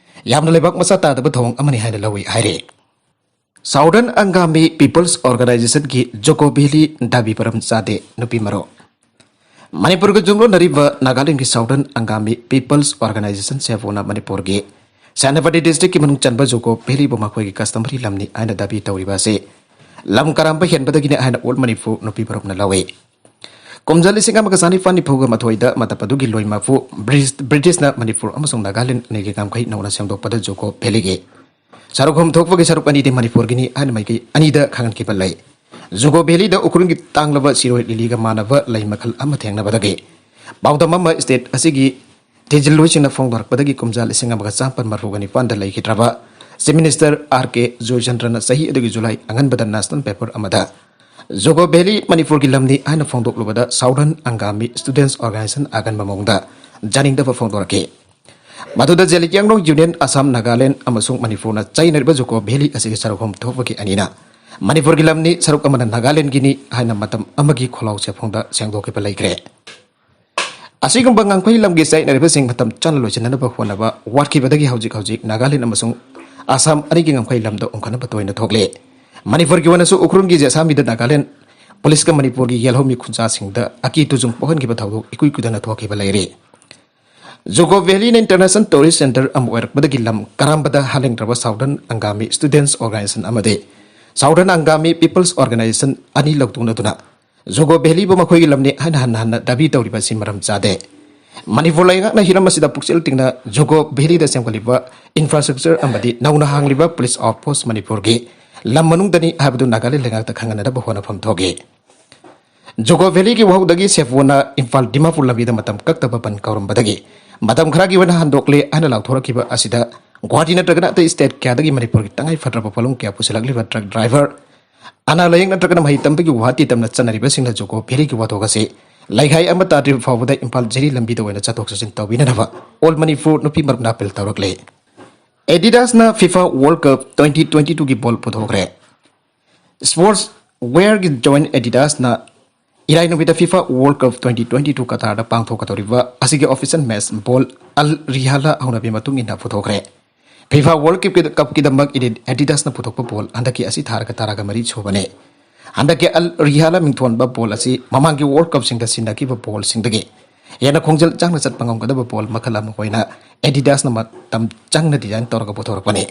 ꯌꯥꯝꯅ ꯂꯩꯕꯥꯛ ꯃꯆꯥ ꯇꯥꯗꯕ ꯊꯧꯑꯣꯡ ꯑꯃꯅꯤ ꯍꯥꯏꯅ ꯂꯧꯏ ꯍꯥꯏꯔꯤ꯫ Southern Angami peoples ꯑꯣꯔꯒꯅꯥꯏꯖꯦꯁꯟꯒꯤ ꯖꯣꯀꯣ valley Dhabi ꯄꯔꯝ ꯆꯥꯗꯦ ꯅꯨꯄꯤ ꯃꯔꯣ꯫ ꯃꯅꯤꯄꯨꯔꯒ ꯌꯨꯝꯂꯣꯟꯅꯔꯤꯕ ꯅꯥꯒꯥꯂꯦꯟꯒꯤ ꯁꯥꯎꯗꯔꯟ ꯑꯪꯒꯥꯃꯤ ꯄꯤꯄꯜꯁ ꯑꯣꯔꯒꯅꯥꯏꯖꯦꯁꯟ ꯁꯦꯐꯣꯅ ꯃꯅꯤꯄꯨꯔꯒꯤ ꯁꯦꯅꯥꯄꯇꯤ ꯗꯤꯁꯇ꯭ꯔꯤꯛꯀꯤ ꯃꯅꯨꯡ ꯆꯟꯕ ꯖꯣꯀꯣ ꯚꯦꯂꯤꯕꯨ ꯃꯈꯣꯏꯒꯤ ꯀꯁꯇꯃꯔꯤ ꯂꯝꯅꯤ ꯍꯥꯏꯅ ꯗꯥꯕꯤ ꯇꯧꯔꯤꯕ ꯑꯁꯤ ꯂꯝ ꯀꯔꯝꯕ ꯍꯦꯟꯕꯗꯒꯤꯅꯤ ꯍꯥꯏꯅ ꯑꯣꯜ ꯃꯅꯤꯄꯨꯔ ꯅꯨꯄꯤ ꯃꯔꯨꯞꯅ ꯂꯧꯏ꯫ ꯀꯨꯝꯖꯥ ꯂꯤꯁꯤꯡ ꯑꯃꯒ ꯆꯥꯅꯤꯄꯥꯟ ꯅꯤꯐꯨꯒ ꯃꯥꯊꯣꯏꯗ ꯃꯇꯝ ꯑꯗꯨꯒꯤ ꯂꯣꯏ ꯃꯄꯨ ꯕ꯭ꯔꯤꯁ-, ꯕ꯭ꯔꯤꯇꯤꯁꯅ ꯃꯅꯤꯄꯨꯔ ꯑꯃꯁꯨꯡ ꯅꯥꯒꯥꯂꯦꯟ ꯑꯅꯤꯒꯤ ꯉꯝꯈꯩ ꯅꯧꯅ ꯁꯦꯝꯗꯣꯛꯄꯗ ꯖꯣꯀꯣ ꯚꯦꯂꯤꯒꯤ ꯁꯔꯨꯛ ꯑꯍꯨꯝ ꯊꯣꯛꯄꯒꯤ ꯁꯔꯨꯛ ꯑꯅꯤꯗꯤ ꯃꯅꯤꯄꯨꯔꯒꯤꯅꯤ ꯍꯥꯏꯅ ꯃꯥꯏꯀꯩ ꯑꯅꯤꯗ ꯈꯪꯍꯟꯈꯤꯕ ꯂꯩ꯫ ꯖꯨꯀꯣ ꯚꯦꯂꯤꯗ ꯎꯈ꯭ꯔꯨꯜꯒꯤ ꯇꯥꯡꯂꯕ ꯁꯤꯔꯣꯏ ꯂꯤꯂꯤꯒ ꯃꯥꯟꯅꯕ ꯂꯩ ꯃꯈꯜ ꯑꯃ ꯊꯦꯡꯅꯕꯗꯒꯤ ꯄꯥꯎꯗꯝ ꯑꯃ ꯁ꯭ꯇꯦꯠ ꯑꯁꯤꯒꯤ ꯊꯤꯖꯤꯜꯂꯣꯏꯁꯤꯡꯅ ꯐꯣꯡꯗꯣꯔꯛꯄꯗꯒꯤ ꯀꯨꯝꯖꯥ ꯂꯤꯁꯤꯡ ꯑꯃꯒ ꯆꯥꯃꯥꯄꯟ ꯃꯔꯤꯐꯨꯒ ꯅꯤꯄꯥꯟꯗ ꯂꯩꯈꯤꯗ꯭ꯔꯕ ꯆꯤꯐ ꯃꯤꯅꯤꯁꯇꯔ ꯑꯥꯔ ꯀꯦ ꯖꯣꯏꯁꯟꯗ꯭ꯔꯅ ꯆꯍꯤ ꯑꯗꯨꯒꯤ ꯖꯨꯂꯥꯏ ꯑꯉꯟꯕꯗ ꯅꯦꯁꯅꯦꯜ ꯄꯦꯄꯔ ꯑꯃꯗ ꯖꯨꯀꯣ ꯚꯦꯂꯤ ꯃꯅꯤꯄꯨꯔꯒꯤ ꯂꯝꯅꯤ ꯍꯥꯏꯅ ꯐꯣꯡꯗꯣꯛꯂꯨꯕꯗ ꯁꯥꯎꯗꯔꯟ ꯑꯪꯒꯥꯃꯤ ꯁ꯭ꯇꯨꯗꯦꯟꯠꯁ ꯑꯣꯔꯒꯅꯥꯏꯖꯦꯁꯟ ꯑꯥꯒꯟꯕ ꯃꯑꯣꯡꯗ ꯌꯥꯅꯤꯡꯗꯕ ꯐꯣꯡꯗꯣꯔꯛꯈꯤ꯫ ꯃꯗꯨꯗ ꯖꯦꯂꯤꯀꯤꯌꯥꯡꯂꯣꯡ ꯌꯨꯅꯤꯌꯟ, ꯑꯁꯥꯝ, ꯅꯥꯒꯥꯂꯦꯟ ꯑꯃꯁꯨꯡ ꯃꯅꯤꯄꯨꯔꯅ ꯆꯩꯅꯔꯤꯕ ꯖꯨꯀꯣ ꯚꯦꯂꯤ ꯑꯁꯤꯒꯤ ꯁꯔꯨꯛ ꯑꯍꯨꯝ ꯊꯣꯛꯄꯒꯤ ꯑꯅꯤꯅ ꯃꯅꯤꯄꯨꯔꯒꯤ ꯂꯝꯅꯤ, ꯁꯔꯨꯛ ꯑꯃꯅ ꯅꯥꯒꯥꯂꯦꯟꯒꯤꯅꯤ ꯍꯥꯏꯅ ꯃꯇꯝ ꯑꯃꯒꯤ ꯈꯣꯜꯂꯥꯎ ꯆꯦꯐꯣꯡꯗ ꯁꯦꯡꯗꯣꯛꯈꯤꯕ ꯂꯩꯈ꯭ꯔꯦ꯫ ꯑꯁꯤꯒꯨꯝꯕ ꯉꯝꯈꯩ ꯂꯝꯒꯤ ꯆꯩꯅꯔꯤꯕꯁꯤꯡ ꯃꯇꯝ ꯆꯥꯅ ꯂꯣꯏꯁꯤꯟꯅꯅꯕ ꯍꯣꯠꯅꯕ ꯋꯥꯠꯈꯤꯕꯗꯒꯤ ꯍꯧꯖꯤꯛ ꯍꯧꯖꯤꯛ ꯅꯥꯒꯥꯂꯦꯟ ꯑꯃꯁꯨꯡ ꯑꯁꯥꯝ ꯑꯅꯤꯒꯤ ꯉꯝꯈꯩ ꯂꯝꯗ ꯑꯣꯟꯈꯠꯅꯕ ꯇꯣꯏꯅ ꯊꯣꯛꯂꯤ꯫ ꯃꯅꯤꯄꯨꯔꯒꯤ ꯑꯣꯏꯅꯁꯨ ꯎꯈ꯭ꯔꯨꯜꯒꯤ ꯖꯦꯁꯥꯃꯤꯗ ꯅꯥꯒꯥꯂꯦꯟ ꯄꯨꯂꯤꯁꯀ ꯃꯅꯤꯄꯨꯔꯒꯤ ꯌꯦꯜꯍꯧꯃꯤ ꯈꯨꯟꯖꯥꯁꯤꯡꯗ ꯑꯀꯤ ꯇꯨꯖꯨꯡ ꯄꯣꯛꯍꯟꯈꯤꯕ ꯊꯧꯗꯣꯛ ꯏꯀꯨꯏ ꯀꯨꯏꯗꯅ ꯊꯣꯛꯈꯤꯕ ꯂꯩꯔꯤ꯫ ꯖꯨꯀꯣ ꯚꯦꯂꯤꯅ ꯏꯟꯇꯔꯅꯦꯁꯅꯦꯜ ꯇꯨꯔꯤꯁ ꯁꯦꯟꯇꯔ ꯑꯃ ꯑꯣꯏꯔꯛꯄꯗꯒꯤ ꯂꯝ ꯀꯔꯝꯕꯗ ꯍꯥꯂꯦꯡꯗ꯭ꯔꯕ ꯁꯥꯎꯗꯔꯟ ꯑꯪꯒꯥꯃꯤ ꯁ꯭ꯇꯨꯗꯦꯟꯠꯁ ꯑꯣꯔꯒꯅꯥꯏꯖꯦꯁꯟ ꯑꯃꯗꯤ ꯁꯥꯎꯗꯔꯟ ꯑꯪꯒꯥꯃꯤ ꯄꯤꯄꯜꯁ ꯑꯣꯔꯒꯅꯥꯏꯖꯦꯁꯟ ꯑꯅꯤ ꯂꯧꯊꯣꯛꯅꯗꯨꯅ ꯖꯨꯀꯣ ꯚꯦꯂꯤꯕꯨ ꯃꯈꯣꯏꯒꯤ ꯂꯝꯅꯤ ꯍꯥꯏꯅ ꯍꯟꯅ ꯍꯟꯅ ꯗꯥꯕꯤ ꯇꯧꯔꯤꯕ ꯑꯁꯤ ꯃꯔꯝ ꯆꯥꯗꯦ꯫ ꯃꯅꯤꯄꯨꯔ ꯂꯩꯉꯥꯛꯅ ꯍꯤꯔꯝ ꯑꯁꯤꯗ ꯄꯨꯛꯆꯦꯜ ꯇꯤꯡꯅ ꯖꯨꯀꯣ ꯚꯦꯂꯤꯗ ꯁꯦꯝꯒꯠꯂꯤꯕ ꯏꯟꯐ꯭ꯔꯥꯁ꯭ꯇ꯭ꯔꯛꯆꯔ ꯑꯃꯗꯤ ꯅꯧꯅ ꯍꯥꯡꯂꯤꯕ ꯄꯨꯂꯤꯁ ꯑꯥꯎꯠꯄꯣꯁ꯭ꯠ ꯃꯅꯤꯄꯨꯔꯒꯤ ꯂꯝ ꯃꯅꯨꯡꯗꯅꯤ ꯍꯥꯏꯕꯗꯨ ꯅꯥꯒꯥꯂꯦꯟ ꯂꯩꯉꯥꯛꯇ ꯈꯪꯍꯟꯅꯅꯕ ꯍꯣꯠꯅꯐꯝ ꯊꯣꯛꯏ꯫ ꯖꯨꯀꯣ ꯚꯦꯂꯤꯒꯤ ꯋꯥꯍꯧꯗꯒꯤ ꯁꯦꯐꯣꯅ ꯏꯝꯐꯥꯜ ꯗꯤꯃꯥꯄꯨꯔ ꯂꯝꯕꯤꯗ ꯃꯇꯝ ꯀꯛꯇꯕ ꯕꯟ ꯀꯧꯔꯝꯕꯗꯒꯤ ꯃꯇꯝ ꯈꯔꯒꯤ ꯑꯣꯏꯅ ꯍꯟꯗꯣꯛꯂꯦ ꯍꯥꯏꯅ ꯂꯥꯎꯊꯣꯔꯛꯈꯤꯕ ꯑꯁꯤꯗ ꯒꯨꯋꯥꯍꯥꯇꯤ ꯅꯠꯇ꯭ꯔꯒꯅ ꯑꯇꯩ ꯁ꯭ꯇꯦꯠ ꯀꯌꯥꯗꯒꯤ ꯃꯅꯤꯄꯨꯔꯒꯤ ꯇꯉꯥꯏ ꯐꯗ꯭ꯔꯕ ꯄꯣꯠꯂꯝ ꯀꯌꯥ ꯄꯨꯁꯤꯜꯂꯛꯂꯤꯕ ꯇ꯭ꯔꯛ ꯗ꯭ꯔꯥꯏꯚꯔ, ꯑꯅꯥ ꯂꯥꯌꯦꯡ ꯅꯠꯇ꯭ꯔꯒꯅ ꯃꯍꯩ ꯇꯝꯕꯒꯤ ꯒꯨꯋꯥꯍꯥꯇꯤ ꯇꯝꯅ ꯆꯠꯅꯔꯤꯕꯁꯤꯡꯅ ꯖꯨꯀꯣ ꯚꯦꯂꯤꯒꯤ ꯋꯥꯊꯣꯛ ꯑꯁꯤ ꯂꯩꯈꯥꯏ ꯑꯃ ꯇꯥꯗ꯭ꯔꯤꯕ ꯐꯥꯎꯕꯗ ꯏꯝꯐꯥꯜ ꯖꯤꯔꯤ ꯂꯝꯕꯤꯗ ꯑꯣꯏꯅ ꯆꯠꯊꯣꯛ ꯆꯠꯁꯤꯟ ꯇꯧꯕꯤꯅꯅꯕ ꯑꯣꯜ ꯃꯅꯤꯄꯨꯔ ꯅꯨꯄꯤ ꯃꯔꯨꯞꯅ ꯑꯄꯤꯜ ꯇꯧꯔꯛꯂꯤ꯫ ꯑꯦꯗꯤꯗꯥꯁꯅ FIFA world cup twenty twenty ꯇꯨꯒꯤ ꯕꯣꯜ ꯄꯨꯊꯣꯛꯈ꯭ꯔꯦ꯫ ꯁ꯭ꯄꯣꯔꯠꯁ ꯋꯦꯌꯔꯒꯤ ꯖꯣꯏꯟꯠ ꯑꯦꯗꯤꯗꯥꯁꯅ ꯏꯔꯥꯏ ꯅꯨꯃꯤꯠꯇ FIFA world cup twenty twenty two ꯀꯇꯥꯔꯗ ꯄꯥꯡꯊꯣꯛꯀꯗꯧꯔꯤꯕ ꯑꯁꯤꯒꯤ ꯑꯣꯐꯤꯁꯤꯌꯦꯜ ꯃꯦꯆ ꯕꯣꯜ ꯑꯜ ꯔꯤꯍꯥꯂꯥ ꯍꯧꯅꯕꯤ ꯃꯇꯨꯡ ꯏꯟꯅ ꯄꯨꯊꯣꯛꯈ꯭ꯔꯦ꯫ ꯐꯤꯐꯥ ꯋꯥꯔꯜꯗ ꯀꯞꯀꯤ-, ꯀꯞꯀꯤꯗꯃꯛ ꯏꯗꯤ-, ꯑꯦꯗꯤꯗꯥꯁꯅ ꯄꯨꯊꯣꯛꯄ ꯕꯣꯜ ꯍꯟꯗꯛꯀꯤ ꯑꯁꯤ ꯊꯥꯔꯒ ꯇꯔꯥꯒ ꯃꯔꯤ ꯁꯨꯕꯅꯤ꯫ ꯍꯟꯗꯛꯀꯤ ꯑꯜ ꯔꯤꯍꯥꯂꯥ ꯃꯤꯡꯊꯣꯟꯕ ꯕꯣꯜ ꯑꯁꯤ ꯃꯃꯥꯡꯒꯤ ꯋꯥꯔꯜꯗ ꯀꯞꯁꯤꯡꯗ ꯁꯤꯟꯅꯈꯤꯕ ꯕꯣꯜꯁꯤꯡꯗꯒꯤ ꯍꯦꯟꯅ ꯈꯣꯡꯖꯦꯜ ꯆꯥꯡꯅ ꯆꯠꯄ ꯉꯝꯒꯗꯕ ꯕꯣꯜ ꯃꯈꯜ ꯑꯃ ꯑꯣꯏꯅ ꯑꯦꯗꯤꯗꯥꯁꯅ ꯃꯇꯝ ꯆꯪꯅ ꯗꯤꯖꯥꯏꯟ ꯇꯧꯔꯒ ꯄꯨꯊꯣꯔꯛꯄꯅꯤ꯫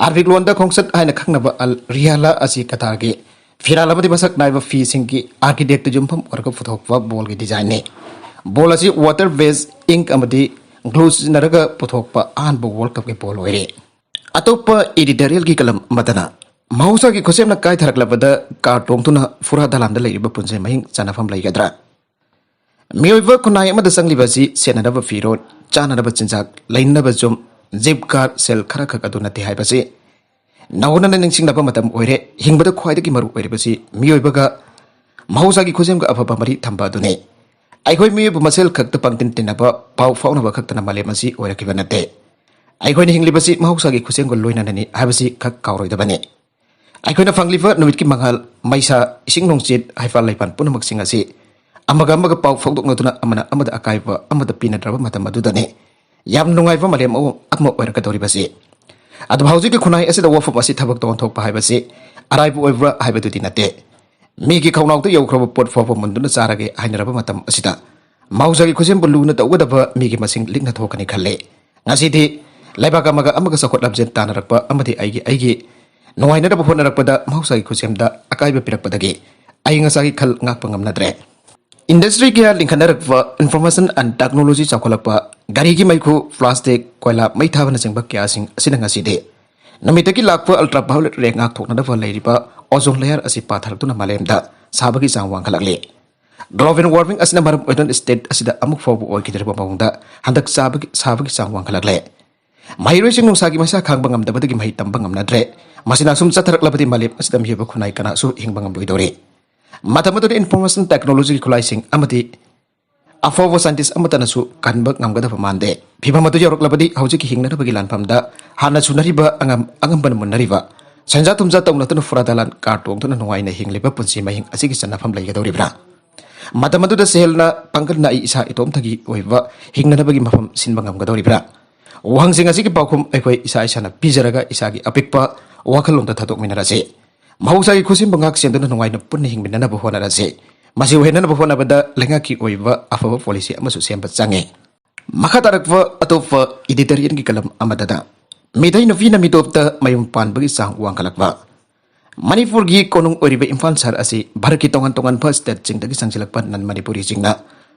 ꯑꯥꯔꯕꯤꯛ ꯂꯣꯟꯗ ꯈꯣꯡꯆꯠ ꯍꯥꯏꯅ ꯈꯪꯅꯕ ꯑꯜ ꯔꯤꯍꯥꯂꯥ ꯑꯁꯤ ꯀꯇꯥꯔꯒꯤ ꯐꯤꯔꯥꯜ ꯑꯃꯗꯤ ꯃꯁꯛ ꯅꯥꯏꯕ ꯐꯤꯁꯤꯡꯒꯤ ꯑꯥꯔꯀꯤꯇꯦꯛꯇ ꯌꯨꯝꯐꯝ ꯑꯣꯏꯔꯒ ꯄꯨꯊꯣꯛꯄ ꯕꯣꯜꯒꯤ ꯗꯤꯖꯥꯏꯟꯅꯤ꯫ ꯕꯣꯜ ꯑꯁꯤ ꯋꯥꯇꯔ ꯕꯦꯖ ꯏꯪꯛ ꯑꯃꯗꯤ ꯒ꯭ꯂꯨ ꯁꯤꯖꯤꯟꯅꯔꯒ ꯄꯨꯊꯣꯛꯄ ꯑꯍꯥꯟꯕ ꯋꯥꯔꯜꯗ ꯀꯞꯀꯤ ꯕꯣꯜ ꯑꯣꯏꯔꯦ꯫ ꯑꯇꯣꯞꯄ editorialꯒꯤ column ꯑꯃꯗꯅ, ꯃꯍꯧꯁꯥꯒꯤ ꯈꯨꯠꯁꯦꯝꯅ ꯀꯥꯏꯊꯔꯛꯂꯕꯗ ꯀꯥꯔ ꯇꯣꯡꯗꯨꯅ ꯐꯨꯔꯥ ꯗꯂꯥꯟꯗ ꯂꯩꯔꯤꯕ ꯄꯨꯟꯁꯤ ꯃꯍꯤꯡ ꯆꯥꯅꯐꯝ ꯂꯩꯒꯗ꯭ꯔꯥ? ꯃꯤꯑꯣꯏꯕ ꯈꯨꯟꯅꯥꯏ ꯑꯃꯗ ꯆꯪꯂꯤꯕ ꯑꯁꯤ ꯁꯦꯠꯅꯅꯕ ꯐꯤꯔꯣꯜ, ꯆꯥꯅꯅꯕ ꯆꯤꯟꯖꯥꯛ, ꯂꯩꯅꯅꯕ ꯌꯨꯝ, ꯖꯤꯞ, ꯀꯥꯔ, ꯁꯦꯜ ꯈꯔ ꯈꯛ ꯑꯗꯨ ꯅꯠꯇꯦ ꯍꯥꯏꯕꯁꯤ ꯅꯧꯍꯧꯅꯅ ꯅꯤꯡꯁꯤꯡꯅꯕ ꯃꯇꯝ ꯑꯣꯏꯔꯦ꯫ ꯍꯤꯡꯕꯗ ꯈ꯭ꯋꯥꯏꯗꯒꯤ ꯃꯔꯨ ꯑꯣꯏꯔꯤꯕꯁꯤ ꯃꯤꯑꯣꯏꯕꯒ ꯃꯍꯧꯁꯥꯒꯤ ꯈꯨꯠꯁꯦꯝꯒ ꯑꯐꯕ ꯃꯔꯤ ꯊꯝꯕ ꯑꯗꯨꯅꯤ꯫ ꯑꯩꯈꯣꯏ ꯃꯤꯑꯣꯏꯕ ꯃꯁꯦꯜ ꯈꯛꯇ ꯄꯪꯇꯤꯟ ꯇꯤꯟꯅꯕ, ꯄꯥꯎ ꯐꯥꯎꯅꯕ ꯈꯛꯇꯅ ꯃꯥꯂꯦꯝ ꯑꯁꯤ ꯑꯣꯏꯔꯛꯈꯤꯕ ꯅꯠꯇꯦ꯫ ꯑꯩꯈꯣꯏꯅ ꯍꯤꯡꯂꯤꯕꯁꯤ ꯃꯍꯧꯁꯥꯒꯤ ꯈꯨꯠꯁꯦꯝꯒ ꯂꯣꯏꯅꯅꯅꯤ ꯍꯥꯏꯕꯁꯤ ꯈꯛ ꯀꯥꯎꯔꯣꯏꯗꯕꯅꯤ꯫ ꯑꯩꯈꯣꯏꯅ ꯐꯪꯂꯤꯕ ꯅꯨꯃꯤꯠꯀꯤ ꯃꯉꯥꯜ, ꯃꯩꯁꯥ, ꯏꯁꯤꯡ ꯅꯨꯡꯁꯤꯠ, ꯍꯩꯐꯜ ꯂꯩꯐꯜ ꯄꯨꯝꯅꯃꯛꯁꯤꯡ ꯑꯁꯤ ꯑꯃꯒ ꯑꯃꯒ ꯄꯥꯎ ꯐꯥꯎꯗꯣꯛꯅꯗꯨꯅ ꯑꯃꯅ ꯑꯃꯗ ꯑꯀꯥꯏꯕ ꯑꯃꯗ ꯄꯤꯅꯗ꯭ꯔꯕ ꯃꯇꯝ ꯑꯗꯨꯗꯅꯤ ꯌꯥꯝ ꯅꯨꯡꯉꯥꯏꯕ ꯃꯥꯂꯦꯝ ꯑꯃ ꯑꯣꯏꯔꯛꯀꯗꯧꯔꯤꯕꯁꯤ꯫ ꯑꯗꯨꯕꯨ ꯍꯧꯖꯤꯛꯀꯤ ꯈꯨꯟꯅꯥꯏ ꯑꯁꯤꯗ ꯋꯥꯐꯝ ꯑꯁꯤ ꯊꯕꯛꯇ ꯑꯣꯟꯊꯣꯛꯄ ꯍꯥꯏꯕꯁꯤ ꯑꯔꯥꯏꯕ ꯑꯣꯏꯕ꯭ꯔꯥ ꯍꯥꯏꯕꯗꯨꯗꯤ ꯅꯠꯇꯦ꯫ ꯃꯤꯒꯤ ꯈꯧꯅꯥꯎꯗ ꯌꯧꯈ꯭ꯔꯕ ꯄꯣꯠ ꯐꯥꯎꯕ ꯃꯨꯟꯗꯨꯅ ꯆꯥꯔꯒꯦ ꯍꯥꯏꯅꯔꯕ ꯃꯇꯝ ꯑꯁꯤꯗ ꯃꯍꯧꯁꯥꯒꯤ ꯈꯨꯠꯁꯦꯝꯕꯨ ꯂꯨꯅ ꯇꯧꯒꯗꯕ ꯃꯤꯒꯤ ꯃꯁꯤꯡ ꯂꯤꯛꯅ ꯊꯣꯛꯀꯅꯤ ꯈꯜꯂꯤ꯫ ꯉꯁꯤꯗꯤ ꯂꯩꯕꯥꯛ ꯑꯃꯒ ꯑꯃꯒ ꯆꯥꯎꯈꯠ ꯂꯝꯖꯦꯜ ꯇꯥꯟꯅꯔꯛꯄ ꯑꯃꯗꯤ ꯑꯩꯒꯤ ꯑꯩꯒꯤ ꯅꯨꯡꯉꯥꯏꯅꯅꯕ ꯍꯣꯠꯅꯔꯛꯄꯗ ꯃꯍꯧꯁꯥꯒꯤ ꯈꯨꯠꯁꯦꯝꯗ ꯑꯀꯥꯏꯕ ꯄꯤꯔꯛꯄꯗꯒꯤ ꯑꯏꯪ ꯑꯁꯥꯒꯤ ꯈꯜ ꯉꯥꯛꯄ ꯉꯝꯅꯗ꯭ꯔꯦ꯫ Industry ꯀꯌꯥ ꯂꯤꯡꯈꯠꯅꯔꯛꯄ, information and technology ꯆꯥꯎꯈꯠꯂꯛꯄ, ꯒꯥꯔꯤꯒꯤ ꯃꯩꯈꯨ, plastic, ꯀꯣꯏꯂꯥ, ꯃꯩ ꯊꯥꯕꯅꯆꯤꯡꯕ ꯀꯌꯥꯁꯤꯡ ꯑꯁꯤꯅ ꯉꯁꯤꯗꯤ ꯅꯨꯃꯤꯠꯇꯒꯤ ꯂꯥꯛꯄ ultraviolet ray ꯉꯥꯛꯊꯣꯛꯅꯅꯕ ꯂꯩꯔꯤꯕ ozone layer ꯑꯁꯤ ꯄꯥꯊꯔꯛꯇꯨꯅ ꯃꯥꯂꯦꯝꯗ ꯁꯥꯕꯒꯤ ꯆꯥꯡ ꯋꯥꯡꯈꯠꯂꯛꯂꯤ꯫ Global warming ꯑꯁꯤꯅ ꯃꯔꯝ ꯑꯣꯏꯗꯨꯅ state ꯑꯁꯤꯗ ꯑꯃꯨꯛ ꯐꯥꯎꯕ ꯑꯣꯏꯈꯤꯗ꯭ꯔꯤꯕ ꯃꯑꯣꯡꯗ ꯍꯟꯗꯛ ꯆꯥꯕꯒꯤ, ꯁꯥꯕꯒꯤ ꯆꯥꯡ ꯋꯥꯡꯈꯠꯂꯛꯂꯦ꯫ ꯃꯍꯩꯔꯣꯏꯁꯤꯡ ꯅꯨꯡꯁꯥꯒꯤ ꯃꯩꯁꯥ ꯈꯥꯡꯕ ꯉꯝꯗꯕꯗꯒꯤ ꯃꯍꯩ ꯇꯝꯕ ꯉꯝꯅꯗ꯭ꯔꯦ꯫ ꯃꯁꯤꯅ ꯑꯁꯨꯝ ꯆꯠꯊꯔꯛꯂꯕꯗꯤ ꯃꯥꯂꯦꯝ ꯑꯁꯤꯗ ꯃꯤꯑꯣꯏꯕ ꯈꯨꯟꯅꯥꯏ ꯀꯅꯥꯁꯨ ꯍꯤꯡꯕ ꯉꯝꯂꯣꯏꯗꯧꯔꯤ꯫ ꯃꯇꯝ ꯑꯗꯨꯗ information technology ꯒꯤ ꯈꯨꯠꯂꯥꯏꯁꯤꯡ ꯑꯃꯗꯤ ꯑꯐꯥꯎꯕ scientist ꯑꯃꯠꯇꯅꯁꯨ ꯀꯟꯕ ꯉꯝꯒꯗꯕ ꯃꯥꯟꯗꯦ꯫ ꯐꯤꯕꯝ ꯑꯗꯨ ꯌꯧꯔꯛꯂꯕꯗꯤ ꯍꯧꯖꯤꯛꯀꯤ ꯍꯤꯡꯅꯅꯕꯒꯤ ꯂꯥꯟꯐꯝꯗ ꯍꯥꯟꯅ ꯁꯨꯅꯔꯤꯕ ꯑꯉꯝ-, ꯑꯉꯝꯕꯅ ꯃꯨꯟꯅꯔꯤꯕ, ꯁꯦꯟꯖꯥ ꯊꯨꯝꯖꯥ ꯇꯧꯅꯗꯨꯅ ꯐꯨꯔꯥ ꯗꯂꯥꯟ ꯀꯥꯔ ꯇꯣꯡꯗꯨꯅ ꯅꯨꯡꯉꯥꯏꯅ ꯍꯤꯡꯂꯤꯕ ꯄꯨꯟꯁꯤ ꯃꯍꯤꯡ ꯑꯁꯤꯒꯤ ꯆꯟꯅꯐꯝ ꯂꯩꯒꯗꯧꯔꯤꯕ꯭ꯔꯥ? ꯃꯇꯝ ꯑꯗꯨꯗ ꯁꯦꯜꯅ, ꯄꯥꯡꯒꯜꯅ ꯑꯩ ꯏꯁꯥ ꯏꯇꯣꯝꯇꯒꯤ ꯑꯣꯏꯕ ꯍꯤꯡꯅꯅꯕꯒꯤ ꯃꯐꯝ ꯁꯤꯟꯕ ꯉꯝꯒꯗꯧꯔꯤꯕ꯭ꯔꯥ? ꯋꯥꯍꯪꯁꯤꯡ ꯑꯁꯤꯒꯤ ꯄꯥꯎꯈꯨꯝ ꯑꯩꯈꯣꯏ ꯏꯁꯥ ꯏꯁꯥꯅ ꯄꯤꯖꯔꯒ ꯏꯁꯥꯒꯤ ꯑꯄꯤꯛꯄ ꯋꯥꯈꯜꯂꯣꯟꯗ ꯊꯥꯗꯣꯛꯃꯤꯟꯅꯔꯁꯤ꯫ ꯃꯍꯧꯁꯥꯒꯤ ꯈꯨꯠꯁꯦꯝꯕ ꯉꯥꯛ ꯁꯦꯟꯗꯨꯅ ꯅꯨꯡꯉꯥꯏꯅ ꯄꯨꯟꯅ ꯍꯤꯡꯃꯤꯟꯅꯅꯕ ꯍꯣꯠꯅꯔꯁꯤ꯫ ꯃꯁꯤ ꯑꯣꯏꯍꯟꯅꯕ ꯍꯣꯠꯅꯕꯗ ꯂꯩꯉꯥꯛꯀꯤ ꯑꯣꯏꯕ ꯑꯐꯕ policy ꯑꯃꯁꯨ ꯁꯦꯝꯕ ꯆꯪꯉꯤ꯫ ꯃꯈꯥ ꯇꯥꯔꯛꯄ ꯑꯇꯣꯞꯄ editorial ꯒꯤ column ꯑꯃꯗꯅ ꯃꯤꯇꯩ ꯅꯨꯄꯤꯅ ꯃꯤꯇꯣꯞꯇ ꯃꯌꯨꯝ ꯄꯥꯟꯕꯒꯤ ꯆꯥꯡ ꯋꯥꯡꯈꯠꯂꯛꯄ꯫ ꯃꯅꯤꯄꯨꯔꯒꯤ ꯀꯣꯅꯨꯡ ꯑꯣꯏꯔꯤꯕ ꯏꯝꯐꯥꯜ ꯁꯍꯔ ꯑꯁꯤ ꯚꯥꯔꯠꯀꯤ ꯇꯣꯉꯥꯟ ꯇꯣꯉꯥꯟꯕ state ꯁꯤꯡꯗꯒꯤ ꯆꯪꯁꯤꯜꯂꯛꯄ non ꯃꯅꯤꯄꯨꯔꯤꯁꯤꯡꯅ